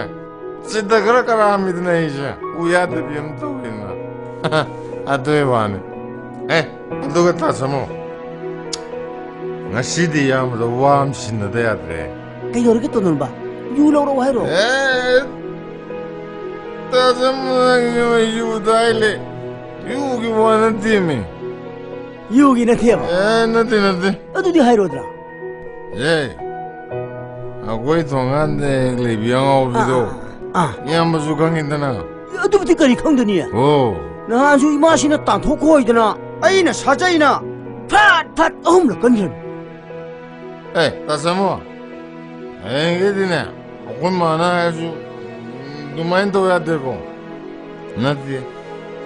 ꯆꯤꯠꯇ ꯈꯔ ꯀꯔꯥꯝꯃꯤꯗꯅ ꯑꯩꯁꯦ, ꯎ ꯌꯥꯗꯕꯤ ꯑꯃ ꯇꯧꯋꯤꯗꯅ꯫ ꯑꯗꯨꯒꯤ ꯋꯥꯅꯤ꯫ ꯑꯦ, ꯑꯗꯨꯒ ꯇꯥꯁꯃꯣ, ꯉꯁꯤꯗꯤ ꯏꯌꯥꯝꯕꯗ ꯋꯥ ꯑꯃ ꯁꯤꯟꯅꯗ ꯌꯥꯗ꯭ꯔꯦ꯫ ꯀꯩꯗꯧꯔꯒꯦ ꯇꯣꯟꯗꯣꯟꯕ? ꯌꯨ ꯂꯧꯔꯛꯑꯣ ꯍꯥꯏꯔꯣ? ꯑꯦ, ꯇꯥꯖꯝ, ꯅꯪꯁꯨ ꯌꯨꯗ ꯍꯥꯏ ꯂꯩ꯫ ꯌꯨꯒꯤ ꯋꯥ ꯅꯠꯇꯦꯃꯤ꯫ ꯌꯨꯒꯤ ꯅꯠꯇꯦꯕ? ꯑꯦ, ꯅꯠꯇꯦ, ꯅꯠꯇꯦ꯫ ꯑꯗꯨꯗꯤ ꯍꯥꯏꯔꯣꯗ꯭ꯔꯥ? ꯑꯦ, ꯑꯩꯈꯣꯏ ꯊꯣꯡꯒꯥꯟꯗ ꯍꯦꯛ ꯂꯩꯕꯤ ꯑꯉꯥꯎꯕꯤꯗꯣ꯫ ꯑꯥ, ꯑꯥ, ꯑꯥ꯫ ꯏꯌꯥꯝꯕꯁꯨ ꯈꯪꯉꯤꯗꯅ꯫ ꯑꯗꯨꯕꯨꯗꯤ ꯀꯔꯤ ꯈꯪꯗꯅꯤ? ꯑꯣ꯫ ꯅꯍꯥꯟꯁꯨ ꯏꯃꯥꯁꯤꯅ ꯇꯥꯟꯊꯣꯛꯈꯣꯏꯗꯅ ꯑꯩꯅ ꯁꯥꯖꯩꯅ ꯐꯠ ꯐꯠ ꯑꯍꯨꯝꯂꯛ ꯀꯟꯈ꯭ꯔꯅꯤ꯫ ꯑꯦ, ꯇꯥꯆꯝꯃꯣ, ꯍꯌꯦꯡꯗꯩꯗꯤꯅꯦ, ꯑꯩꯈꯣꯏ ꯃꯥꯅ ꯍꯥꯏꯔꯁꯨ ꯑꯗꯨꯃꯥꯏꯅ ꯇꯧ ꯌꯥꯗꯦꯀꯣ? ꯅꯠꯇꯦ,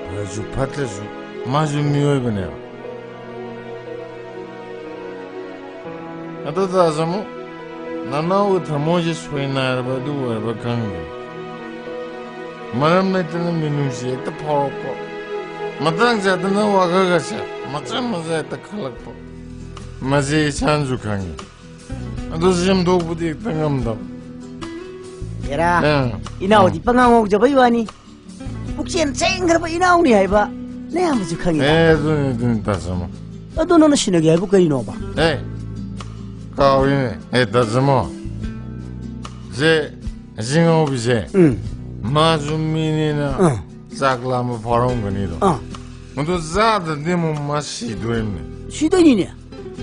ꯐꯔꯁꯨ ꯐꯠꯇ꯭ꯔꯁꯨ ꯃꯥꯁꯨ ꯃꯤꯑꯣꯏꯕꯅꯦꯕ꯫ ꯑꯗꯨ ꯇꯥꯆꯝꯃꯣ, ꯅꯅꯥꯎꯒꯤ ꯊꯃꯣꯏꯁꯦ ꯁꯣꯏꯅꯥꯏꯔꯕ ꯑꯗꯨ ꯑꯣꯏꯔꯕ ꯈꯪꯗꯦ꯫ ꯃꯔꯝ ꯂꯩꯇꯅ ꯃꯤꯅꯨꯡꯁꯤ ꯍꯦꯛꯇ ꯐꯥꯎꯔꯛꯄ, ꯃꯇꯥꯡ ꯆꯥꯗꯅ ꯋꯥꯈꯜꯒꯁꯦ ꯃꯆꯥ ꯃꯆꯥ ꯍꯦꯛꯇ ꯈꯜꯂꯛꯄ, ꯃꯁꯤ ꯏꯁꯥꯅꯁꯨ ꯈꯪꯉꯤ꯫ ꯑꯗꯨ ꯁꯦꯝꯗꯣꯛꯄꯗꯤ ꯍꯦꯛꯇ ꯉꯝꯗꯕ꯫ ꯑꯦꯔꯥ, ꯑꯥ꯫ ꯏꯅꯥꯎꯗꯤ ꯄꯉꯥꯡ ꯉꯥꯎꯖꯕꯩ ꯋꯥꯅꯤ꯫ ꯄꯨꯛꯆꯦꯜ ꯁꯦꯡꯈ꯭ꯔꯕ ꯏꯅꯥꯎꯅꯤ ꯍꯥꯏꯕ ꯅꯌꯥꯝꯕꯁꯨ ꯈꯪꯉꯤꯗ꯫ ꯑꯦ, ꯑꯗꯨꯅꯤ, ꯑꯗꯨꯅꯤ, ꯇꯥꯆꯝꯃꯣ꯫ ꯑꯗꯣ ꯅꯪꯅ ꯁꯤꯟꯅꯒꯦ ꯍꯥꯏꯕꯨ ꯀꯔꯤꯅꯣꯕ? ꯑꯦ, ꯀꯥꯎꯔꯤꯅꯦ꯫ ꯑꯦ, ꯇꯥꯆꯝꯃꯣ, ꯁꯦ, ꯑꯁꯤ ꯉꯥꯎꯕꯤꯁꯦ, ꯎꯝ꯫ ꯃꯥꯁꯨ ꯃꯤꯅꯤꯅ ꯑꯥ꯫ ꯆꯥꯛ ꯂꯥꯝꯕ ꯐꯥꯎꯔꯝꯒꯅꯤꯗꯣ꯫ ꯑꯥ꯫ ꯃꯗꯨ ꯆꯥꯗ꯭ꯔꯗꯤ ꯑꯃꯨꯛ ꯃꯥ ꯁꯤꯗꯣꯏꯅꯦ꯫ ꯁꯤꯗꯣꯏꯅꯤꯅꯦ꯫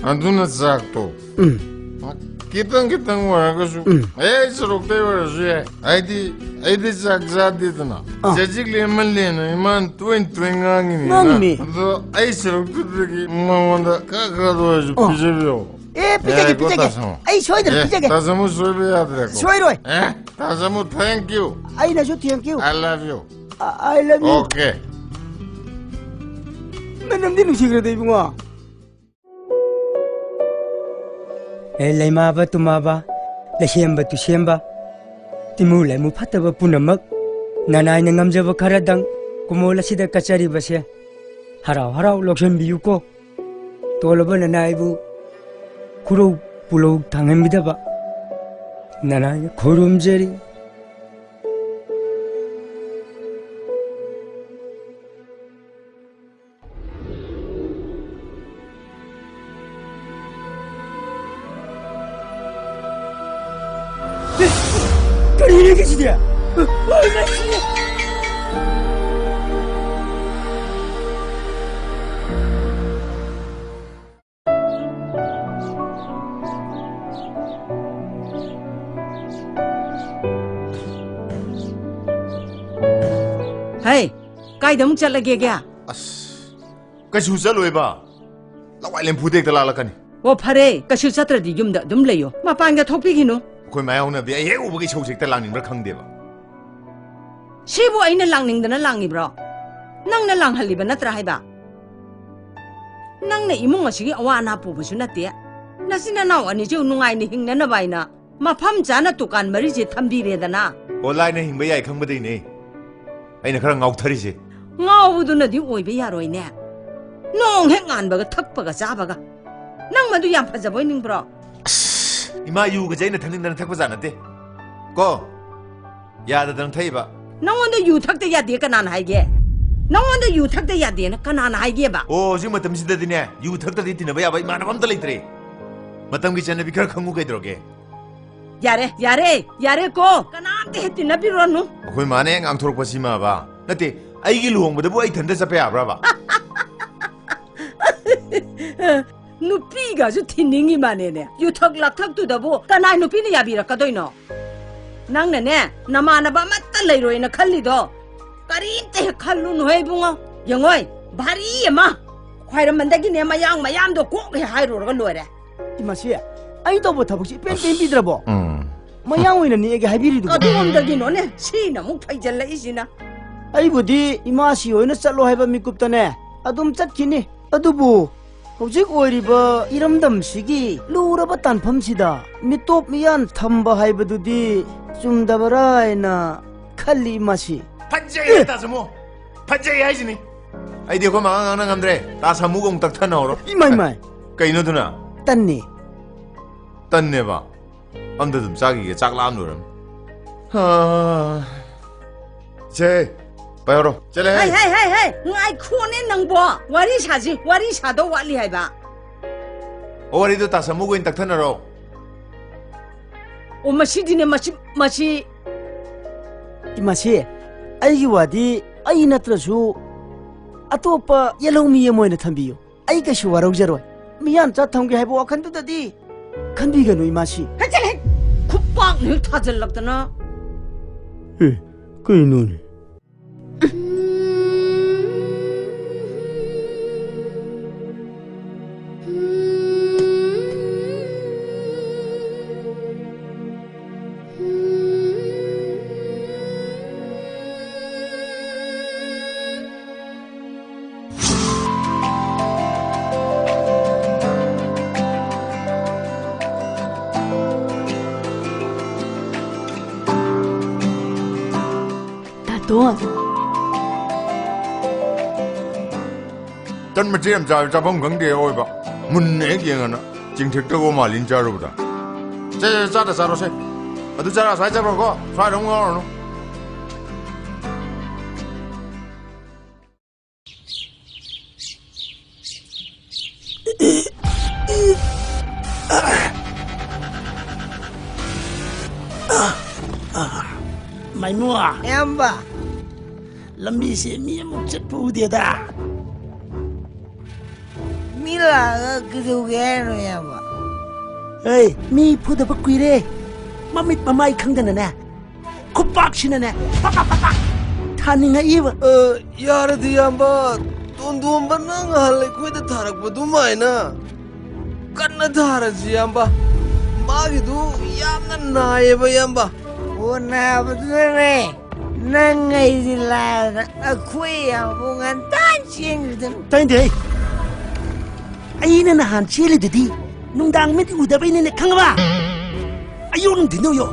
ꯑꯗꯨꯅ ꯆꯥꯛꯇꯣ ꯎꯝ꯫ ꯈꯤꯇꯪ ꯈꯤꯇꯪ ꯑꯣꯏꯔꯒꯁꯨ ꯎꯝ꯫ ꯑꯩ ꯁꯔꯨꯛꯇꯩ ꯑꯣꯏꯔꯁꯨ ꯌꯥꯏ꯫ ꯍꯥꯏꯗꯤ ꯑꯩꯗꯤ ꯆꯥꯛ ꯆꯥꯗꯦꯗꯅ꯫ ꯑꯥ꯫ ꯆꯖꯤꯛ ꯂꯦꯝꯃꯜꯂꯦꯅ ꯏꯃꯥꯅ ꯇꯣꯏꯅ ꯇꯣꯏꯅ ꯉꯥꯡꯉꯤꯅꯤꯅ꯫ ꯉꯥꯡꯉꯤꯅꯦ꯫ ꯑꯗꯣ ꯑꯩ ꯁꯔꯨꯛꯇꯨꯗꯒꯤ ꯃꯉꯣꯟꯗ ꯈꯔ ꯈꯔꯗ ꯑꯣꯏꯔꯁꯨ ꯑꯥ꯫ ꯄꯤꯖꯕꯤꯌꯣ꯫ ꯑꯦ, ꯄꯤꯖꯒꯦ, ꯌꯥꯏꯀꯣ, ꯄꯤꯖꯒꯦ꯫ ꯇꯥꯆꯝꯃꯣ? ꯑꯩ ꯁꯣꯏꯗꯅ ꯑꯦ, ꯄꯤꯖꯒꯦ꯫ ꯇꯥꯆꯝꯃꯣ ꯁꯣꯏꯕ ꯌꯥꯗ꯭ꯔꯦꯀꯣ꯫ ꯁꯣꯏꯔꯣꯏ꯫ ꯑꯦ, ꯇꯥꯆꯝꯃꯣ, thank you꯫ ꯑꯩꯅꯁꯨ thank you꯫ I love you꯫ I love you꯫ Okay꯫ ꯃꯅꯝꯗꯤ ꯅꯨꯡꯁꯤꯈ꯭ꯔꯦꯗ, ꯏꯕꯨꯡꯉꯣ꯫ ꯑꯦ, ꯂꯩꯃꯥꯕ ꯇꯨꯃꯥꯕ, ꯂꯩꯁꯦꯝꯕ ꯇꯨꯁꯦꯝꯕ, ꯇꯤꯃꯨ ꯂꯩꯃꯨ ꯐꯠꯇꯕ ꯄꯨꯝꯅꯃꯛ, ꯅꯅꯥꯏꯅ ꯉꯝꯖꯕ ꯈꯔꯗꯪ ꯀꯨꯃꯣꯜ ꯑꯁꯤꯗ ꯀꯠꯆꯔꯤꯕꯁꯦ ꯍꯔꯥꯎ ꯍꯔꯥꯎ ꯂꯧꯁꯤꯟꯕꯤꯌꯨꯀꯣ꯫ ꯇꯣꯜꯂꯕ ꯅꯅꯥꯏꯕꯨ ꯈꯨꯔꯧ ꯄꯨꯂꯧ ꯊꯥꯡꯍꯟꯕꯤꯗꯕ ꯅꯅꯥꯏꯅ ꯈꯨꯔꯨꯝꯖꯔꯤ꯫ ꯀꯩꯒꯤꯁꯤꯗꯤ? ꯍꯩ, ꯀꯥꯏꯗ ꯑꯃꯨꯛ ꯆꯠꯂꯒꯦꯒꯦ? ꯑꯁ, ꯀꯩꯁꯨ ꯆꯠꯂꯣꯏꯕ꯫ ꯂꯋꯥꯏ ꯂꯦꯝꯐꯨꯗ ꯍꯦꯛꯇ ꯂꯥꯛꯂꯛꯀꯅꯤ꯫ ꯑꯣ, ꯐꯔꯦ, ꯀꯩꯁꯨ ꯆꯠꯇ꯭ꯔꯗꯤ ꯌꯨꯝꯗ ꯑꯗꯨꯝ ꯂꯩꯌꯣ, ꯃꯄꯥꯟꯒ ꯊꯣꯛꯄꯤꯈꯤꯅꯨ꯫ ꯑꯩꯈꯣꯏ ꯃꯥ ꯌꯥꯎꯅꯕꯤ ꯑꯩ ꯍꯦꯛ ꯎꯕꯒ ꯏꯁꯧꯁꯦ ꯍꯦꯛꯇ ꯂꯥꯡꯅꯤꯡꯕ꯭ꯔꯥ ꯈꯪꯗꯦꯕ꯫ ꯁꯤꯕꯨ ꯑꯩꯅ ꯂꯥꯡꯅꯤꯡꯗꯅ ꯂꯥꯡꯉꯤꯕ꯭ꯔꯣ? ꯅꯪꯅ ꯂꯥꯡꯍꯜꯂꯤꯕ ꯅꯠꯇ꯭ꯔꯥ ꯍꯥꯏꯕ? ꯅꯪꯅ ꯏꯃꯨꯡ ꯑꯁꯤꯒꯤ ꯑꯋꯥ ꯑꯅꯥ ꯄꯨꯕꯁꯨ ꯅꯠꯇꯦ꯫ ꯅꯆꯤꯟ ꯅꯅꯥꯎ ꯑꯅꯤꯁꯨ ꯅꯨꯡꯉꯥꯏꯅ ꯍꯤꯡꯅꯅꯕ ꯍꯥꯏꯅ ꯃꯐꯝ ꯆꯥꯅ ꯗꯨꯀꯥꯟ ꯃꯔꯤꯁꯦ ꯊꯝꯕꯤꯔꯦꯗꯅ꯫ ꯑꯣ, ꯂꯥꯏꯅ ꯍꯤꯡꯕ ꯌꯥꯏ ꯈꯪꯕꯗꯩꯅꯦ ꯑꯩꯅ ꯈꯔ ꯉꯥꯎꯊꯔꯤꯁꯦ꯫ ꯉꯥꯎꯕꯗꯨꯅꯗꯤ ꯑꯣꯏꯕ ꯌꯥꯔꯣꯏꯅꯦ꯫ ꯅꯣꯡ ꯍꯦꯛ ꯉꯥꯟꯕꯒ ꯊꯛꯄꯒ ꯆꯥꯕꯒ꯫ ꯅꯪ ꯃꯗꯨ ꯌꯥꯝ ꯐꯖꯕ ꯑꯣꯏꯅꯤꯡꯕ꯭ꯔꯣ? ꯑꯁ, ꯏꯃꯥ, ꯌꯨꯒꯁꯦ ꯑꯩꯅ ꯊꯛꯅꯤꯡꯗꯅ ꯊꯛꯄꯖꯥꯠ ꯅꯠꯇꯦ ꯀꯣ꯫ ꯌꯥꯗꯗꯅ ꯊꯛꯏꯕ꯫ ꯅꯉꯣꯟꯗ ꯌꯨ ꯊꯛꯇ ꯌꯥꯗꯦ ꯀꯅꯥꯅ ꯍꯥꯏꯒꯦ? ꯅꯉꯣꯟꯗ ꯌꯨ ꯊꯛꯇ ꯌꯥꯗꯦꯅ ꯀꯅꯥꯅ ꯍꯥꯏꯒꯦꯕ? ꯑꯣ, ꯍꯧꯖꯤꯛ ꯃꯇꯝꯁꯤꯗꯗꯤꯅꯦ, ꯌꯨ ꯊꯛꯇꯗꯤ ꯇꯤꯟꯅꯕ ꯌꯥꯕ ꯏꯃꯥꯟꯅꯕ ꯑꯝꯇ ꯂꯩꯇ꯭ꯔꯦ꯫ ꯃꯇꯝꯒꯤ ꯆꯠꯅꯕꯤ ꯈꯔ ꯈꯪꯉꯨ ꯀꯩꯗꯧꯔꯒꯦ? ꯌꯥꯔꯦ, ꯌꯥꯔꯦ, ꯌꯥꯔꯦ ꯀꯣ꯫ ꯀꯅꯥꯝꯇ ꯍꯦꯛ ꯇꯤꯟꯅꯕꯤꯔꯨꯔꯅꯨ꯫ ꯑꯩꯈꯣꯏ ꯃꯥꯅ ꯍꯦꯛ ꯉꯥꯡꯊꯣꯔꯛꯄꯁꯤꯃꯕ꯫ ꯅꯠꯇꯦ, ꯑꯩꯒꯤ ꯂꯨꯍꯣꯡꯕꯗꯕꯨ ꯑꯩ ꯏꯊꯟꯇ ꯆꯠꯄ ꯌꯥꯕ꯭ꯔꯕ? ꯅꯨꯄꯤꯒꯁꯨ ꯊꯤꯅꯤꯡꯉꯤ ꯃꯥꯅꯦꯅꯦ꯫ ꯌꯨꯊꯛ ꯂꯥꯛꯊꯛꯇꯨꯗꯕꯨ ꯀꯅꯥꯏ ꯅꯨꯄꯤꯅ ꯌꯥꯕꯤꯔꯛꯀꯗꯣꯏꯅꯣ? ꯅꯪꯅꯅꯦ, ꯅꯃꯥꯟꯅꯕ ꯑꯃꯠꯇ ꯂꯩꯔꯣꯏꯅ ꯈꯜꯂꯤꯗꯣ ꯀꯔꯤꯝꯇ ꯍꯦꯛ ꯈꯜꯂꯨꯅꯨꯍꯦ ꯏꯕꯨꯡꯉꯣ꯫ ꯌꯦꯡꯉꯣꯏ, ꯚꯥꯔꯤ ꯑꯃ ꯈ꯭ꯋꯥꯏꯔꯝꯕꯟꯗꯒꯤꯅꯦ ꯃꯌꯥꯡ ꯃꯌꯥꯝꯗꯣ ꯀꯣꯛ ꯍꯦꯛ ꯍꯥꯏꯔꯨꯔꯒ ꯂꯣꯏꯔꯦ꯫ ꯏꯃꯥꯁꯤ, ꯑꯩ ꯇꯧꯕ ꯊꯕꯛꯁꯤ ꯏꯄꯦꯟ ꯄꯦꯟꯕꯤꯗ꯭ꯔꯕꯣ? ꯎꯝ꯫ ꯃꯌꯥꯡ ꯑꯣꯏꯅ ꯅꯦꯛꯑꯒꯦ ꯍꯥꯏꯕꯤꯔꯤꯗꯨꯕꯨ? ꯀꯗꯣꯝꯗꯒꯤꯅꯣꯅꯦ ꯁꯤꯅ ꯑꯃꯨꯛ ꯐꯩꯖꯜꯂꯛꯏꯁꯤꯅ? ꯑꯩꯕꯨꯗꯤ ꯏꯃꯥꯁꯤ ꯍꯣꯏꯅ ꯆꯠꯂꯣ ꯍꯥꯏꯕ ꯃꯤꯀꯨꯞꯇꯅꯦ ꯑꯗꯨꯝ ꯆꯠꯈꯤꯅꯤ꯫ ꯑꯗꯨꯕꯨ ꯍꯧꯖꯤꯛ ꯑꯣꯏꯔꯤꯕ ꯏꯔꯝꯗꯝꯁꯤꯒꯤ ꯂꯨꯔꯕ ꯇꯥꯟꯐꯝꯁꯤꯗ ꯃꯤꯇꯣꯞ ꯃꯤꯌꯥꯟ ꯊꯝꯕ ꯍꯥꯏꯕꯗꯨꯗꯤ ꯆꯨꯝꯗꯕ꯭ꯔꯥ ꯍꯥꯏꯅ ꯈꯜꯂꯤ ꯏꯃꯥꯁꯤ꯫ ꯐꯠꯖꯩ, ꯑꯦ! ꯇꯥ ꯁꯥꯃꯨ! ꯐꯠꯖꯩ ꯍꯥꯏꯁꯤꯅꯤ꯫ ꯑꯩꯗꯤ ꯑꯩꯈꯣꯏ ꯃꯥ ꯉꯥꯡꯅ ꯉꯝꯗ꯭ꯔꯦ꯫ ꯇꯥ ꯁꯥꯃꯨꯒ ꯑꯃꯨꯛ ꯇꯛꯊꯅꯍꯧꯔꯣ꯫ ꯏꯃꯥꯏ, ꯏꯃꯥꯏ! ꯀꯩꯅꯣ ꯑꯗꯨꯅ? ꯇꯟꯅꯤ꯫ ꯇꯟꯅꯦꯕ? ꯑꯝꯇ ꯑꯗꯨꯝ ꯆꯥꯈꯤꯒꯦ, ꯆꯥꯛ ꯂꯥꯝ ꯂꯣꯏꯔꯝꯅꯤ꯫ ꯍꯥ꯫ ꯏꯆꯦ, ꯄꯥꯏꯍꯧꯔꯣ꯫ ꯆꯠꯂꯦ꯫ ꯍꯩ, ꯍꯩ, ꯍꯩ, ꯍꯩ! ꯉꯥꯏꯈꯣꯅꯦ ꯅꯪꯕꯣ! ꯋꯥꯔꯤ ꯁꯥꯁꯤ, ꯋꯥꯔꯤ ꯁꯥꯗꯧ ꯋꯥꯠꯂꯤ ꯍꯥꯏꯕ꯫ ꯑꯣ, ꯋꯥꯔꯤꯗꯣ ꯇꯥ ꯁꯥꯃꯨꯒ ꯑꯣꯏꯅ ꯇꯛꯊꯅꯔꯣ꯫ ꯑꯣ, ꯃꯁꯤꯗꯤꯅꯦ, ꯃꯁꯤ, ꯃꯁꯤ ꯏꯃꯥꯁꯤ, ꯑꯩꯒꯤ ꯋꯥꯗꯤ ꯑꯩ ꯅꯠꯇ꯭ꯔꯁꯨ ꯑꯇꯣꯞꯄ ꯌꯦꯜꯍꯧꯃꯤ ꯑꯃ ꯑꯣꯏꯅ ꯊꯝꯕꯤꯌꯨ꯫ ꯑꯩ ꯀꯩꯁꯨ ꯋꯥꯔꯧꯖꯔꯣꯏ꯫ ꯃꯤꯌꯥꯟꯆꯥ ꯊꯝꯒꯦ ꯍꯥꯏꯕ ꯋꯥꯈꯜꯗꯨꯗꯗꯤ ꯈꯟꯕꯤꯒꯅꯨ, ꯏꯃꯥꯁꯤ꯫ ꯍꯦ, ꯆꯠꯂꯍꯦ! ꯈꯨꯄꯥꯛꯅ ꯍꯦꯛ ꯊꯥꯖꯤꯜꯂꯛꯇꯅ꯫ ꯑꯦ, ꯀꯩꯅꯣꯅꯦ? ꯇꯥꯇꯣꯟ꯫ ꯇꯟ ꯃꯆꯦꯠ ꯑꯃ ꯆꯥꯕ ꯆꯥꯐꯝ ꯈꯪꯗꯦ ꯑꯑꯣꯏꯕ꯫ ꯃꯨꯟꯅ ꯍꯦꯛ ꯌꯦꯡꯉꯅ ꯆꯤꯡꯊꯦꯛꯇꯧꯕ ꯃꯥꯜꯂꯤꯅ ꯆꯥꯔꯨꯕꯗ꯫ ꯁꯦ, ꯁꯦ, ꯆꯥꯗ ꯆꯥꯔꯣꯁꯦ꯫ ꯑꯗꯨ ꯆꯥꯔ ꯑꯁ꯭ꯋꯥꯏ ꯆꯠꯈ꯭ꯔꯣꯀꯣ꯫ ꯁ꯭ꯋꯥꯏꯗ ꯑꯃꯨꯛ ꯉꯥꯎꯔꯅꯨ꯫ ꯃꯥꯏꯃꯨ꯫ ꯏꯌꯥꯝꯕ꯫ ꯂꯝꯕꯤꯁꯦ ꯃꯤ ꯑꯃꯨꯛ ꯆꯠꯄ ꯎꯗꯦꯗ꯫ ꯃꯤ ꯂꯥꯛꯑꯒ ꯀꯩꯗꯧꯒꯦ ꯍꯥꯏꯅꯣ, ꯏꯌꯥꯝꯕ? ꯑꯦ, ꯃꯤ ꯐꯨꯗꯕ ꯀꯨꯏꯔꯦ꯫ ꯃꯃꯤꯠ ꯃꯃꯥꯏ ꯈꯪꯗꯅꯅꯦ꯫ ꯈꯨꯄꯥꯛꯁꯤꯅꯅꯦ, ꯄꯥꯛ ꯄꯥꯛ ꯄꯥꯛ ꯄꯥꯛ ꯊꯥꯅꯤꯡꯉꯛꯏꯕ꯫ ꯑ, ꯌꯥꯔꯗꯤ ꯏꯌꯥꯝꯕ, ꯇꯣꯟꯗꯣꯝꯕꯅ ꯉꯍꯥꯟ ꯑꯩꯈꯣꯏꯗ ꯊꯥꯔꯛꯄ ꯑꯗꯨꯃꯥꯏꯅ ꯀꯟꯅ ꯊꯥꯔꯁꯤ ꯏꯌꯥꯝꯕ꯫ ꯃꯥꯒꯤꯗꯨ ꯌꯥꯝꯅ ꯅꯥꯏꯌꯦꯕ ꯏꯌꯥꯝꯕ꯫ ꯑꯣ, ꯅꯥꯕꯗꯨꯅꯅꯦ, ꯅꯪ ꯑꯩꯗꯤ ꯂꯥꯏꯔꯗꯅ ꯑꯩꯈꯣꯏ ꯏꯌꯥꯝꯕ ꯉꯟꯇꯥ ꯆꯦꯟꯈ꯭ꯔꯤꯗꯨꯅꯤ꯫ ꯇꯥꯏꯟꯗꯦ꯫ ꯑꯩꯅ ꯅꯍꯥꯟ ꯆꯦꯜꯂꯤꯗꯨꯗꯤ ꯅꯨꯡꯗꯥꯡ ꯃꯤꯠ ꯎꯗꯕꯩꯅꯤꯅꯦ, ꯈꯪꯉꯕ? ꯑꯌꯨꯛ ꯅꯨꯡꯊꯤꯟꯗ ꯎꯌꯣ,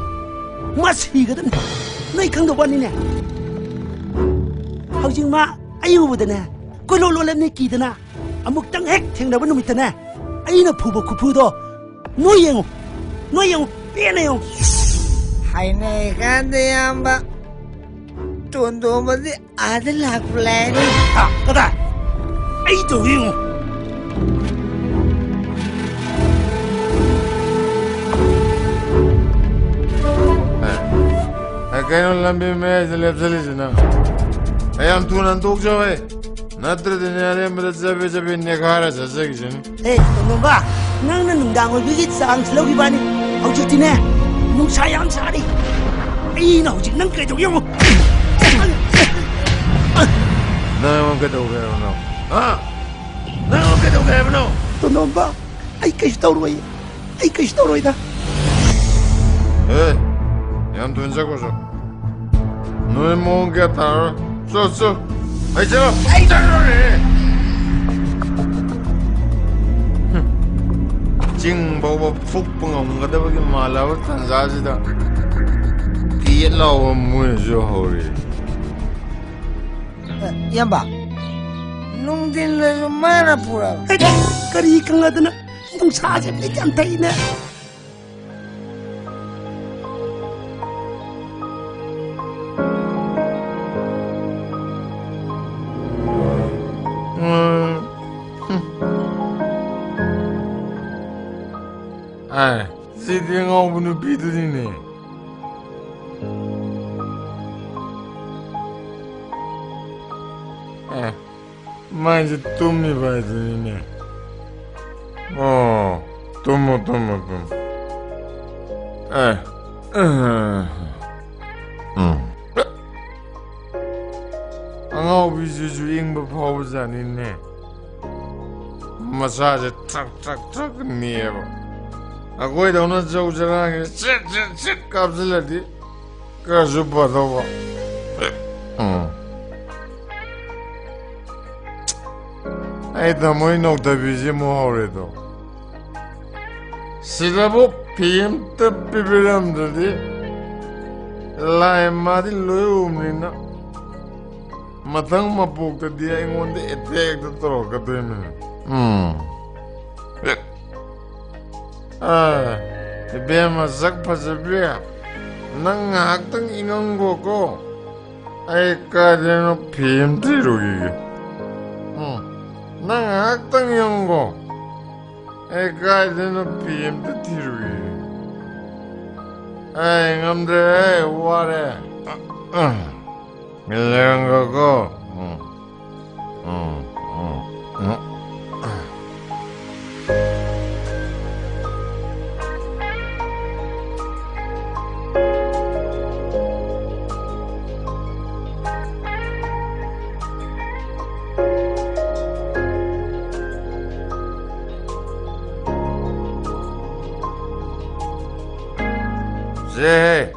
ꯃꯥ ꯁꯤꯒꯗꯕꯅꯤ꯫ ꯅꯣꯏ ꯈꯪꯗꯕ ꯋꯥꯅꯤꯅꯦ꯫ ꯍꯧꯖꯤꯛ ꯃꯥ ꯑꯩ ꯎꯕꯗꯅꯦ ꯀꯣꯏꯂꯣ ꯂꯣꯜꯂꯝꯅꯤ ꯀꯤꯗꯅ꯫ ꯑꯃꯨꯛꯇꯪ ꯍꯦꯛ ꯊꯦꯡꯅꯕ ꯅꯨꯃꯤꯠꯇꯅꯦ ꯑꯩꯅ ꯐꯨꯕ ꯈꯨꯐꯨꯗꯣ ꯅꯣꯏ ꯌꯦꯡꯉꯨ, ꯅꯣꯏ ꯌꯦꯡꯉꯨ, ꯄꯦꯟꯅ ꯌꯦꯡꯉꯨ꯫ ꯍꯥꯏꯅꯩꯀꯥꯟꯗ ꯏꯌꯥꯝꯕ, ꯇꯣꯟꯗꯣꯝꯕꯗꯤ ꯑꯥꯗ ꯂꯥꯛꯄ ꯂꯥꯏꯅꯤ꯫ ꯍꯥ, ꯀꯗꯥꯏ? ꯑꯩ ꯇꯧꯒꯦ ꯌꯦꯡꯉꯨ꯫ ꯑꯦ, ꯑꯦ, ꯀꯩꯅꯣ ꯂꯝꯕꯤ ꯃꯌꯥꯏꯗ ꯂꯦꯞꯁꯜꯂꯤꯁꯤꯅ? ꯑꯩ ꯌꯥꯝ ꯊꯨꯅ ꯍꯟꯗꯣꯛꯆꯧꯍꯦ, ꯅꯠꯇ꯭ꯔꯗꯤꯅꯦ ꯑꯔꯦꯝꯕꯗ ꯆꯕꯦ ꯆꯕꯦ ꯅꯦꯈꯥꯏꯔ ꯆꯠꯆꯈꯤꯁꯅꯤ꯫ ꯑꯦ, ꯇꯣꯟꯗꯣꯝꯕ, ꯅꯪꯅ ꯅꯨꯡꯗꯥꯡ ꯑꯣꯏꯕꯒꯤ ꯆꯥꯟꯁ ꯂꯧꯈꯤꯕꯅꯤ꯫ ꯍꯧꯖꯤꯛꯇꯤꯅꯦ, ꯅꯨꯡꯁꯥ ꯌꯥꯝ ꯁꯥꯔꯤ꯫ ꯑꯩꯅ ꯍꯧꯖꯤꯛ ꯅꯪ ꯀꯩꯗꯧ ꯌꯦꯡꯉꯨ꯫ ꯅꯪ ꯑꯩꯉꯣꯟꯗ ꯀꯩꯗꯧꯒꯦ ꯍꯥꯏꯕꯅꯣ? ꯍꯥ? ꯅꯪ ꯑꯩꯉꯣꯟꯗ ꯀꯩꯗꯧꯒꯦ ꯍꯥꯏꯕꯅꯣ? ꯇꯣꯟꯗꯣꯝꯕ, ꯑꯩ ꯀꯩꯁꯨ ꯇꯧꯔꯣꯏ꯫ ꯑꯩ ꯀꯩꯁꯨ ꯇꯧꯔꯣꯏꯗ꯫ ꯑꯦ, ꯌꯥꯝ ꯊꯨꯅ ꯆꯠꯈ꯭ꯔꯣ ꯆꯣ꯫ ꯅꯣꯏ ꯃꯑꯣꯡ ꯀꯌꯥ ꯇꯥꯔꯣꯏ꯫ ꯆꯣ, ꯆꯣ꯫ ꯑꯩ ꯆꯠꯂꯣ꯫ ꯑꯩ ꯆꯠꯂꯣꯅꯦ꯫ ꯍꯨꯝ꯫ ꯆꯤꯡ ꯐꯥꯎꯕ ꯐꯨꯛꯄ ꯉꯝꯒꯗꯕꯒꯤ ꯃꯥꯜꯂꯕ ꯇꯥꯟꯖꯥꯁꯤꯗ ꯀꯤꯌꯦꯠ ꯂꯥꯎꯕ ꯃꯣꯏꯅꯁꯨ ꯍꯧꯔꯦ꯫ ꯑꯦ, ꯏꯌꯥꯝꯕ, ꯅꯨꯡꯊꯤꯜꯗꯁꯨ ꯃꯥꯅ ꯄꯨꯔꯛꯑꯕ꯫ ꯑꯦ, ꯀꯔꯤ ꯀꯪꯂꯥꯗꯅ? ꯅꯨꯡꯁꯥꯁꯦ ꯕꯤꯠ ꯌꯥꯝ ꯊꯛꯏꯅꯦ꯫ ꯎꯝ꯫ ꯑꯦ, ꯁꯤꯗꯤ ꯑꯉꯥꯎꯕ ꯅꯨꯄꯤꯗꯨꯅꯤꯅꯦ꯫ ꯑꯦ, ꯃꯥꯏꯁꯦ ꯇꯨꯝꯃꯤꯕ ꯍꯥꯏꯗꯨꯅꯤꯅꯦ꯫ ꯑꯣ, ꯇꯨꯝꯃꯣ, ꯇꯨꯝꯃꯣ, ꯇꯨꯝꯃꯣ꯫ ꯑꯦ, ꯎꯝ꯫ ꯑꯉꯥꯎꯕꯤꯁꯤꯁꯨ ꯏꯪꯕ ꯐꯥꯎꯕꯖꯥꯠꯅꯤꯅꯦ꯫ ꯃꯁꯥꯁꯦ ꯊ꯭ꯔꯛ ꯊ꯭ꯔꯛ ꯊ꯭ꯔꯛ ꯅꯤꯛꯑꯦꯕ꯫ ꯑꯩꯈꯣꯏꯗꯧꯅ ꯆꯧ ꯆꯔꯥꯡꯒꯤ ꯁꯤꯠ ꯁꯤꯠ ꯁꯤꯠ ꯀꯥꯞꯁꯤꯜꯂꯗꯤ ꯈꯔꯁꯨ ꯐꯗꯧꯕ꯫ ꯎꯝ꯫ ꯑꯩ ꯊꯃꯣꯏ ꯅꯣꯛꯊꯕꯤꯁꯦ ꯑꯃꯨꯛ ꯍꯧꯔꯦꯗꯣ꯫ ꯁꯤꯗꯕꯨ ꯐꯤ ꯑꯝꯇ ꯄꯤꯕꯤꯔꯝꯗ꯭ꯔꯗꯤ ꯂꯥꯏ ꯃꯥꯗꯤ ꯂꯣꯏ ꯎꯕꯅꯤꯅ ꯃꯊꯪ ꯃꯄꯣꯛꯇꯗꯤ ꯑꯩꯉꯣꯟꯗ ꯑꯦꯇꯦꯛꯇ ꯇꯧꯔꯛꯀꯗꯣꯏꯅꯦ꯫ ꯎꯝ꯫ ꯑꯥ, ꯏꯕꯦꯝꯃ ꯁꯛ ꯐꯖꯕꯤ, ꯅꯪ ꯉꯥꯏꯍꯥꯛꯇꯪ ꯏꯉꯝꯈꯣꯀꯣ꯫ ꯑꯩ ꯀꯥꯏꯗꯩꯅꯣ ꯐꯤ ꯑꯃ ꯊꯤꯔꯨꯈꯤꯒꯦ꯫ ꯎꯝ, ꯅꯪ ꯉꯥꯏꯍꯥꯛꯇꯪ ꯌꯦꯡꯉꯨꯀꯣ꯫ ꯑꯩ ꯀꯥꯏꯗꯩꯅꯣ ꯐꯤ ꯑꯝꯇ ꯊꯤꯔꯨꯈꯤꯒꯦ꯫ ꯑꯩ ꯉꯝꯗ꯭ꯔꯦ, ꯑꯩ ꯋꯥꯔꯦ꯫ ꯂꯩꯔꯝꯒꯀꯣ꯫ ꯎꯝ꯫ ꯎꯝ, ꯎꯝ, ꯎꯝ꯫ ꯁꯦ,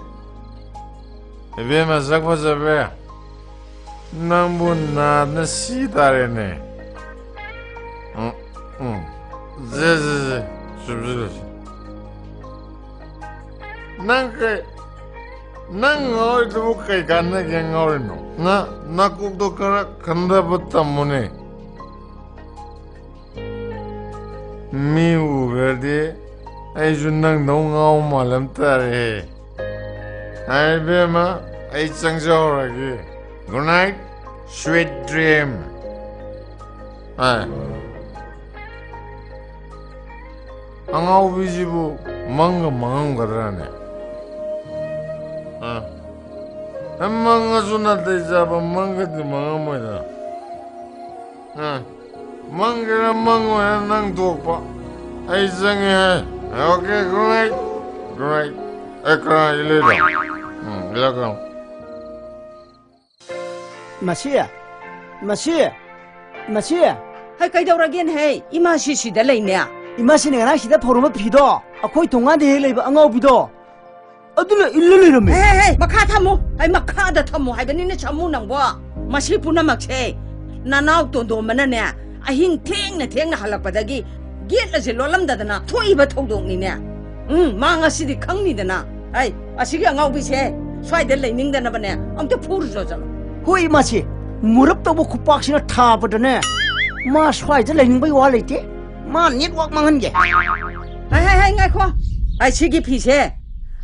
ꯏꯕꯦꯝꯃ ꯁꯛ ꯐꯖꯕꯤ, ꯅꯪꯕꯨ ꯅꯥꯗꯅ ꯁꯤ ꯇꯥꯔꯦꯅꯦ꯫ ꯎꯝ, ꯎꯝ꯫ ꯁꯦ, ꯁꯦ, ꯁꯦ, ꯆꯨꯞꯁꯤꯜꯂꯨꯁꯤ꯫ ꯅꯪ ꯀꯩ, ꯅꯪ ꯉꯥꯎꯔꯤꯗꯨꯕꯨ ꯀꯩ ꯀꯥꯟꯅꯒꯦ ꯉꯥꯎꯔꯤꯅꯣ? ꯅ, ꯅꯀꯣꯛꯇꯣ ꯈꯔ ꯈꯟꯊꯕ ꯇꯝꯃꯨꯅꯦ꯫ ꯃꯤ ꯎꯈ꯭ꯔꯗꯤ ꯑꯩꯁꯨ ꯅꯪꯗꯧ ꯉꯥꯎ ꯃꯥꯜꯂꯝ ꯇꯥꯔꯦꯍꯦ꯫ ꯍꯥꯏ ꯏꯕꯦꯝꯃ, ꯑꯩ ꯆꯪꯖꯍꯧꯔꯒꯦ꯫ Good night, sweet dream꯫ ꯑꯥ꯫ ꯑꯉꯥꯎꯕꯤꯁꯤꯕꯨ ꯃꯪꯒ ꯃꯪꯉꯝꯒꯗ꯭ꯔꯅꯦ? ꯑꯥ꯫ ꯃꯪꯉꯁꯨ ꯅꯥꯇꯩ ꯆꯥꯕ ꯃꯪꯒꯗꯤ ꯃꯪꯉꯝꯃꯣꯏꯗ꯫ ꯑꯥ꯫ ꯃꯪꯒꯦꯔꯥ ꯃꯪꯉꯣꯏꯔꯥ ꯅꯪ ꯊꯣꯛꯄ꯫ ꯑꯩ ꯆꯪꯉꯦ ꯍꯥꯏ꯫ Okay, good night꯫ Good night꯫ ꯑꯦ, ꯀꯅꯥ ꯏꯜꯂꯤꯅꯣ? ꯎꯝ, ꯏꯜꯂꯛꯀꯅꯨ꯫ ꯃꯁꯤ, ꯃꯁꯤ, ꯃꯁꯤ꯫ ꯍꯩ, ꯀꯩꯗꯧꯔꯒꯦꯅꯦꯍꯦ? ꯏꯃꯥꯁꯤ ꯁꯤꯗ ꯂꯩꯅꯦ꯫ ꯏꯃꯥꯁꯤꯅ ꯉꯔꯥꯡ ꯁꯤꯗ ꯐꯧꯔꯝꯕ ꯐꯤꯗꯣ, ꯑꯩꯈꯣꯏ ꯊꯣꯡꯒꯥꯟꯗ ꯍꯦꯛ ꯂꯩꯕ ꯑꯉꯥꯎꯕꯤꯗꯣ, ꯑꯗꯨꯅ ꯏꯜꯂ ꯂꯩꯔꯝꯃꯦ꯫ ꯍꯦ, ꯍꯦ, ꯍꯦ, ꯃꯈꯥ ꯊꯝꯃꯨ꯫ ꯑꯩ ꯃꯈꯥꯗ ꯊꯝꯃꯨ ꯍꯥꯏꯕꯅꯤꯅꯦ, ꯁꯥꯃꯨ ꯅꯪꯕꯣ꯫ ꯃꯁꯤ ꯄꯨꯝꯅꯃꯛꯁꯦ ꯅꯅꯥꯎ ꯇꯣꯟꯗꯣꯝꯕꯅꯅꯦ, ꯑꯍꯤꯡ ꯊꯦꯡꯅ ꯊꯦꯡꯅ ꯍꯜꯂꯛꯄꯗꯒꯤ ꯒꯦꯠ ꯑꯁꯦ ꯂꯣꯜꯂꯝꯗꯗꯅ ꯊꯣꯛꯏꯕ ꯊꯧꯗꯣꯛꯅꯤꯅꯦ꯫ ꯎꯝ, ꯃꯥ ꯉꯁꯤꯗꯤ ꯈꯪꯅꯤꯗꯅ꯫ ꯑꯩ, ꯑꯁꯤꯒꯤ ꯑꯉꯥꯎꯕꯤꯁꯦ ꯁ꯭ꯋꯥꯏꯗ ꯂꯩꯅꯤꯡꯗꯅꯕꯅꯦ, ꯑꯝꯇ ꯐꯨꯔꯨꯆꯣ ꯆꯠꯂꯣ꯫ ꯍꯣꯏ, ꯃꯥꯁꯤ ꯃꯨꯔꯞ ꯇꯧꯕ ꯈꯨꯄꯥꯛꯁꯤꯅ ꯊꯥꯕꯗꯅꯦ, ꯃꯥ ꯁ꯭ꯋꯥꯏꯗ ꯂꯩꯅꯤꯡꯕꯩ ꯋꯥ ꯂꯩꯇꯦ꯫ ꯃꯥ ꯅꯦꯠꯋꯥꯛ ꯃꯥꯡꯍꯟꯒꯦ꯫ ꯍꯥꯏ, ꯍꯥꯏ, ꯍꯥꯏ, ꯉꯥꯏꯈꯣ꯫ ꯑꯩ ꯁꯤꯒꯤ ꯐꯤꯁꯦ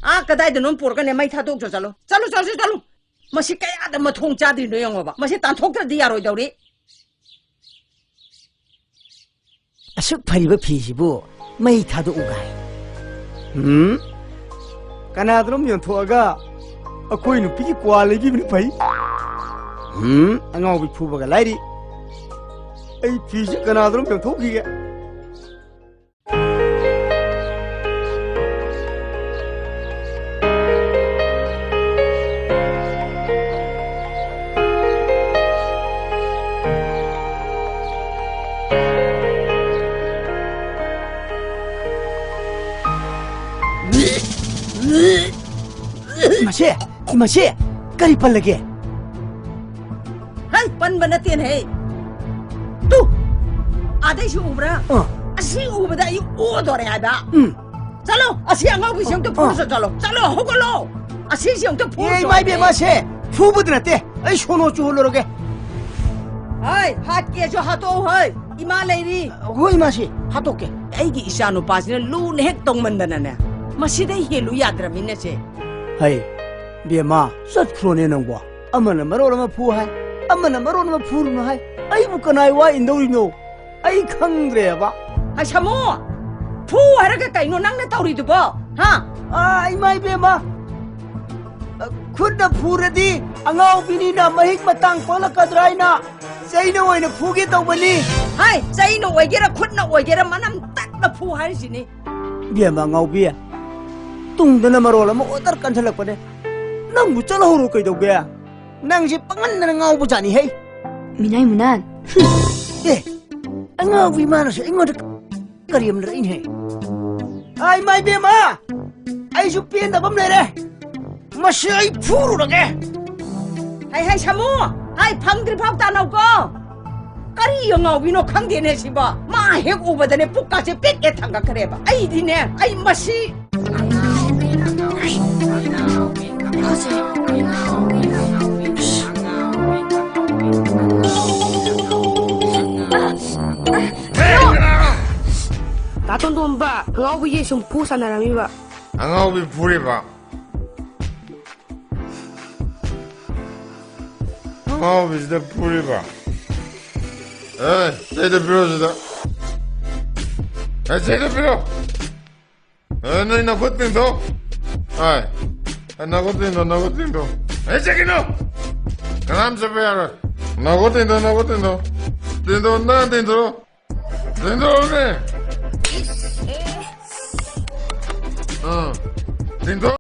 ꯑꯥ ꯀꯗꯥꯏꯗꯅꯣꯝ ꯄꯨꯔꯒꯅꯦ ꯃꯩ ꯊꯥꯗꯣꯛꯆꯣ ꯆꯠꯂꯣ꯫ ꯆꯠꯂꯨ, ꯆꯠꯂꯨ, ꯆꯠꯂꯨ꯫ ꯃꯁꯤ ꯀꯌꯥꯗ ꯃꯊꯣꯡ ꯆꯥꯗ꯭ꯔꯤꯅꯣ ꯌꯦꯡꯉꯣꯕ꯫ ꯃꯁꯤ ꯇꯥꯟꯊꯣꯛꯇ꯭ꯔꯗꯤ ꯌꯥꯔꯣꯏꯗꯧꯔꯤ꯫ ꯑꯁꯨꯛ ꯐꯔꯤꯕ ꯐꯤꯁꯤꯕꯨ ꯃꯩ ꯊꯥꯗꯣꯛꯎ ꯀꯥꯏ꯫ ꯎꯝ? ꯀꯅꯥꯗꯅꯣꯝ ꯌꯣꯟꯊꯣꯛꯑꯒ ꯑꯩꯈꯣꯏ ꯅꯨꯄꯤꯒꯤ ꯀ꯭ꯋꯥ ꯂꯩꯕꯤꯕꯅ ꯐꯩ꯫ ꯎꯝ, ꯑꯉꯥꯎꯕꯤ ꯐꯨꯕꯒ ꯂꯥꯏꯔꯤ꯫ ꯑꯩ ꯐꯤꯁꯦ ꯀꯅꯥꯗꯅꯣꯝ ꯌꯣꯟꯊꯣꯛꯈꯤꯒꯦ꯫ ꯃꯁꯦ, ꯃꯁꯦ, ꯀꯔꯤ ꯄꯜꯂꯒꯦ? ꯍꯩ, ꯄꯟꯕ ꯅꯠꯇꯦꯅꯦꯍꯦ꯫ ꯇꯨ, ꯑꯥꯗꯩꯁꯨ ꯎꯕ꯭ꯔꯥ? ꯑꯥ꯫ ꯑꯁꯤ ꯎꯕꯗ ꯑꯩ ꯑꯣꯗꯣꯔꯦ ꯍꯥꯏꯕ꯫ ꯎꯝ꯫ ꯆꯠꯂꯣ, ꯑꯁꯤ ꯑꯉꯥꯎꯕꯤꯁꯤ ꯑꯝꯇ ꯐꯨꯔꯨꯆꯣ, ꯑꯥ꯫ ꯆꯠꯂꯣ꯫ ꯆꯠꯂꯣ, ꯍꯧꯒꯠꯂꯣ꯫ ꯑꯁꯤꯁꯤ ꯑꯝꯇ ꯐꯨꯔꯨꯆꯣ꯫ ꯑꯦ, ꯏꯃꯥ ꯏꯕꯦꯝꯃ, ꯁꯦ ꯐꯨꯕꯗꯤ ꯅꯠꯇꯦ꯫ ꯑꯩ ꯁꯣꯅꯣ ꯆꯨꯍꯜꯂꯨꯔꯒꯦ꯫ ꯍꯩ, ꯍꯥꯠꯀꯦꯁꯨ ꯍꯥꯠꯇꯣꯛꯎ ꯍꯩ꯫ ꯏꯃꯥ ꯂꯩꯔꯤ꯫ ꯍꯣꯏ, ꯏꯃꯥꯁꯤ ꯍꯥꯠꯇꯣꯛꯀꯦ꯫ ꯑꯩꯒꯤ ꯏꯆꯥ ꯅꯨꯄꯥꯁꯤꯅ ꯂꯨꯅ ꯍꯦꯛ ꯇꯧꯃꯟꯗꯅꯅꯦ, ꯃꯁꯤꯗꯩ ꯍꯦꯜꯂꯨ ꯌꯥꯗ꯭ꯔꯃꯤꯅꯁꯦ꯫ ꯍꯩ, ꯕꯦꯝꯃ, ꯆꯠꯈ꯭ꯔꯣꯅꯦ ꯅꯪꯕꯣ꯫ ꯑꯃꯅ ꯃꯔꯣꯜ ꯑꯃ ꯐꯨ ꯍꯥꯏ, ꯑꯃꯅ ꯃꯔꯣꯜ ꯑꯃ ꯐꯨꯔꯨꯅꯨ ꯍꯥꯏ꯫ ꯑꯩꯕꯨ ꯀꯅꯥꯏ ꯋꯥ ꯏꯟꯗꯧꯔꯤꯅꯣ? ꯑꯩ ꯈꯪꯗ꯭ꯔꯦꯕ꯫ ꯍꯩ ꯁꯥꯃꯨ! ꯐꯨ ꯍꯥꯏꯔꯒ ꯀꯩꯅꯣ ꯅꯪꯅ ꯇꯧꯔꯤꯗꯨꯕꯣ? ꯍꯥ? ꯑꯥ, ꯏꯃꯥ ꯏꯕꯦꯝꯃ! ꯈꯨꯠꯅ ꯐꯨꯔꯗꯤ ꯑꯉꯥꯎꯕꯤꯅꯤꯅ ꯃꯍꯤꯛ ꯃꯇꯥꯡ ꯄꯛꯂꯛꯀꯗ꯭ꯔꯥ ꯍꯥꯏꯅ ꯆꯩꯅ ꯑꯣꯏꯅ ꯐꯨꯒꯦ ꯇꯧꯕꯅꯤ꯫ ꯍꯥꯏ, ꯆꯩꯅ ꯑꯣꯏꯒꯦꯔꯥ ꯈꯨꯠꯅ ꯑꯣꯏꯒꯦꯔꯥ ꯃꯅꯝ ꯇꯛꯅ ꯐꯨ ꯍꯥꯏꯔꯤꯁꯤꯅꯤ꯫ ꯏꯕꯦꯝꯃ ꯑꯉꯥꯎꯕꯤ, ꯇꯨꯡꯗꯅ ꯃꯔꯣꯜ ꯑꯃ ꯑꯣꯗꯔ ꯀꯟꯁꯤꯜꯂꯛꯄꯅꯦ꯫ ꯅꯪꯕꯨ ꯆꯠꯍꯧꯔꯣ ꯀꯩꯗꯧꯒꯦ? ꯅꯪꯁꯦ ꯄꯪꯍꯟꯗꯅ ꯉꯥꯎꯕꯖꯥꯠꯅꯤꯍꯦ꯫ ꯃꯤꯅꯥꯏ ꯃꯨꯅꯥꯟ꯫ ꯑꯦ, ꯑꯉꯥꯎꯕꯤ ꯃꯥꯅꯁꯨ ꯑꯩꯉꯣꯟꯗ ꯀꯔꯦꯝꯅꯔꯛꯏꯅꯦ꯫ ꯑꯥ, ꯏꯃꯥ ꯏꯕꯦꯝꯃ! ꯑꯩꯁꯨ ꯄꯦꯟꯗꯕ ꯑꯃ ꯂꯩꯔꯦ꯫ ꯃꯁꯤ ꯑꯩ ꯐꯨꯔꯨꯔꯒꯦ꯫ ꯍꯩ, ꯍꯩ, ꯁꯥꯃꯨ! ꯍꯩ, ꯐꯪꯗ꯭ꯔꯤ ꯐꯥꯎ ꯇꯥꯟꯅꯧꯀꯣ꯫ ꯀꯔꯤ ꯑꯉꯥꯎꯕꯤꯅꯣ ꯈꯪꯗꯦꯅꯦ ꯁꯤꯕꯣ꯫ ꯃꯥ ꯍꯦꯛ ꯎꯕꯗꯅꯦ ꯄꯨꯛꯀꯥꯁꯦ ꯄꯤꯛ ꯍꯦꯛ ꯊꯥꯡꯒꯠꯈ꯭ꯔꯦꯕ꯫ ꯑꯩꯗꯤꯅꯦ, ꯑꯩ ꯃꯁꯤ ꯇꯥ ꯇꯣꯟꯗꯣꯝꯕ, ꯑꯉꯥꯎꯕꯤꯒꯤ ꯁꯨꯝ ꯐꯨ ꯁꯥꯟꯅꯔꯝꯃꯤꯕ꯫ ꯑꯉꯥꯎꯕꯤ ꯐꯨꯔꯤꯕ? ꯑꯉꯥꯎꯕꯤꯁꯤꯗ ꯐꯨꯔꯤꯕ? ꯑꯦ, ꯆꯩꯗ ꯄꯤꯔꯣ ꯁꯤꯗ꯫ ꯑꯦ, ꯆꯩꯗ ꯄꯤꯔꯣ꯫ ꯑꯦ, ꯅꯣꯏ ꯅꯈꯨꯠ ꯇꯤꯡꯊꯣꯛ꯫ ꯍꯣꯏ꯫ ꯅꯒꯣ ꯇꯤꯟꯗꯣ, ꯅꯒꯣ ꯇꯤꯟꯗꯣ꯫ ꯑꯦ, ꯆꯠꯈꯤꯅꯨ! ꯀꯅꯥꯝ ꯆꯠꯄ ꯌꯥꯔꯣꯏ꯫ ꯅꯒꯣ ꯇꯤꯟꯗꯣ, ꯅꯒꯣ ꯇꯤꯟꯗꯣ꯫ ꯇꯤꯟꯗꯣ, ꯅꯪ ꯇꯤꯟꯗꯣ꯫ ꯇꯤꯟꯗꯣꯅꯦ꯫ ꯑꯥ꯫ ꯇꯤꯟꯗꯣ꯫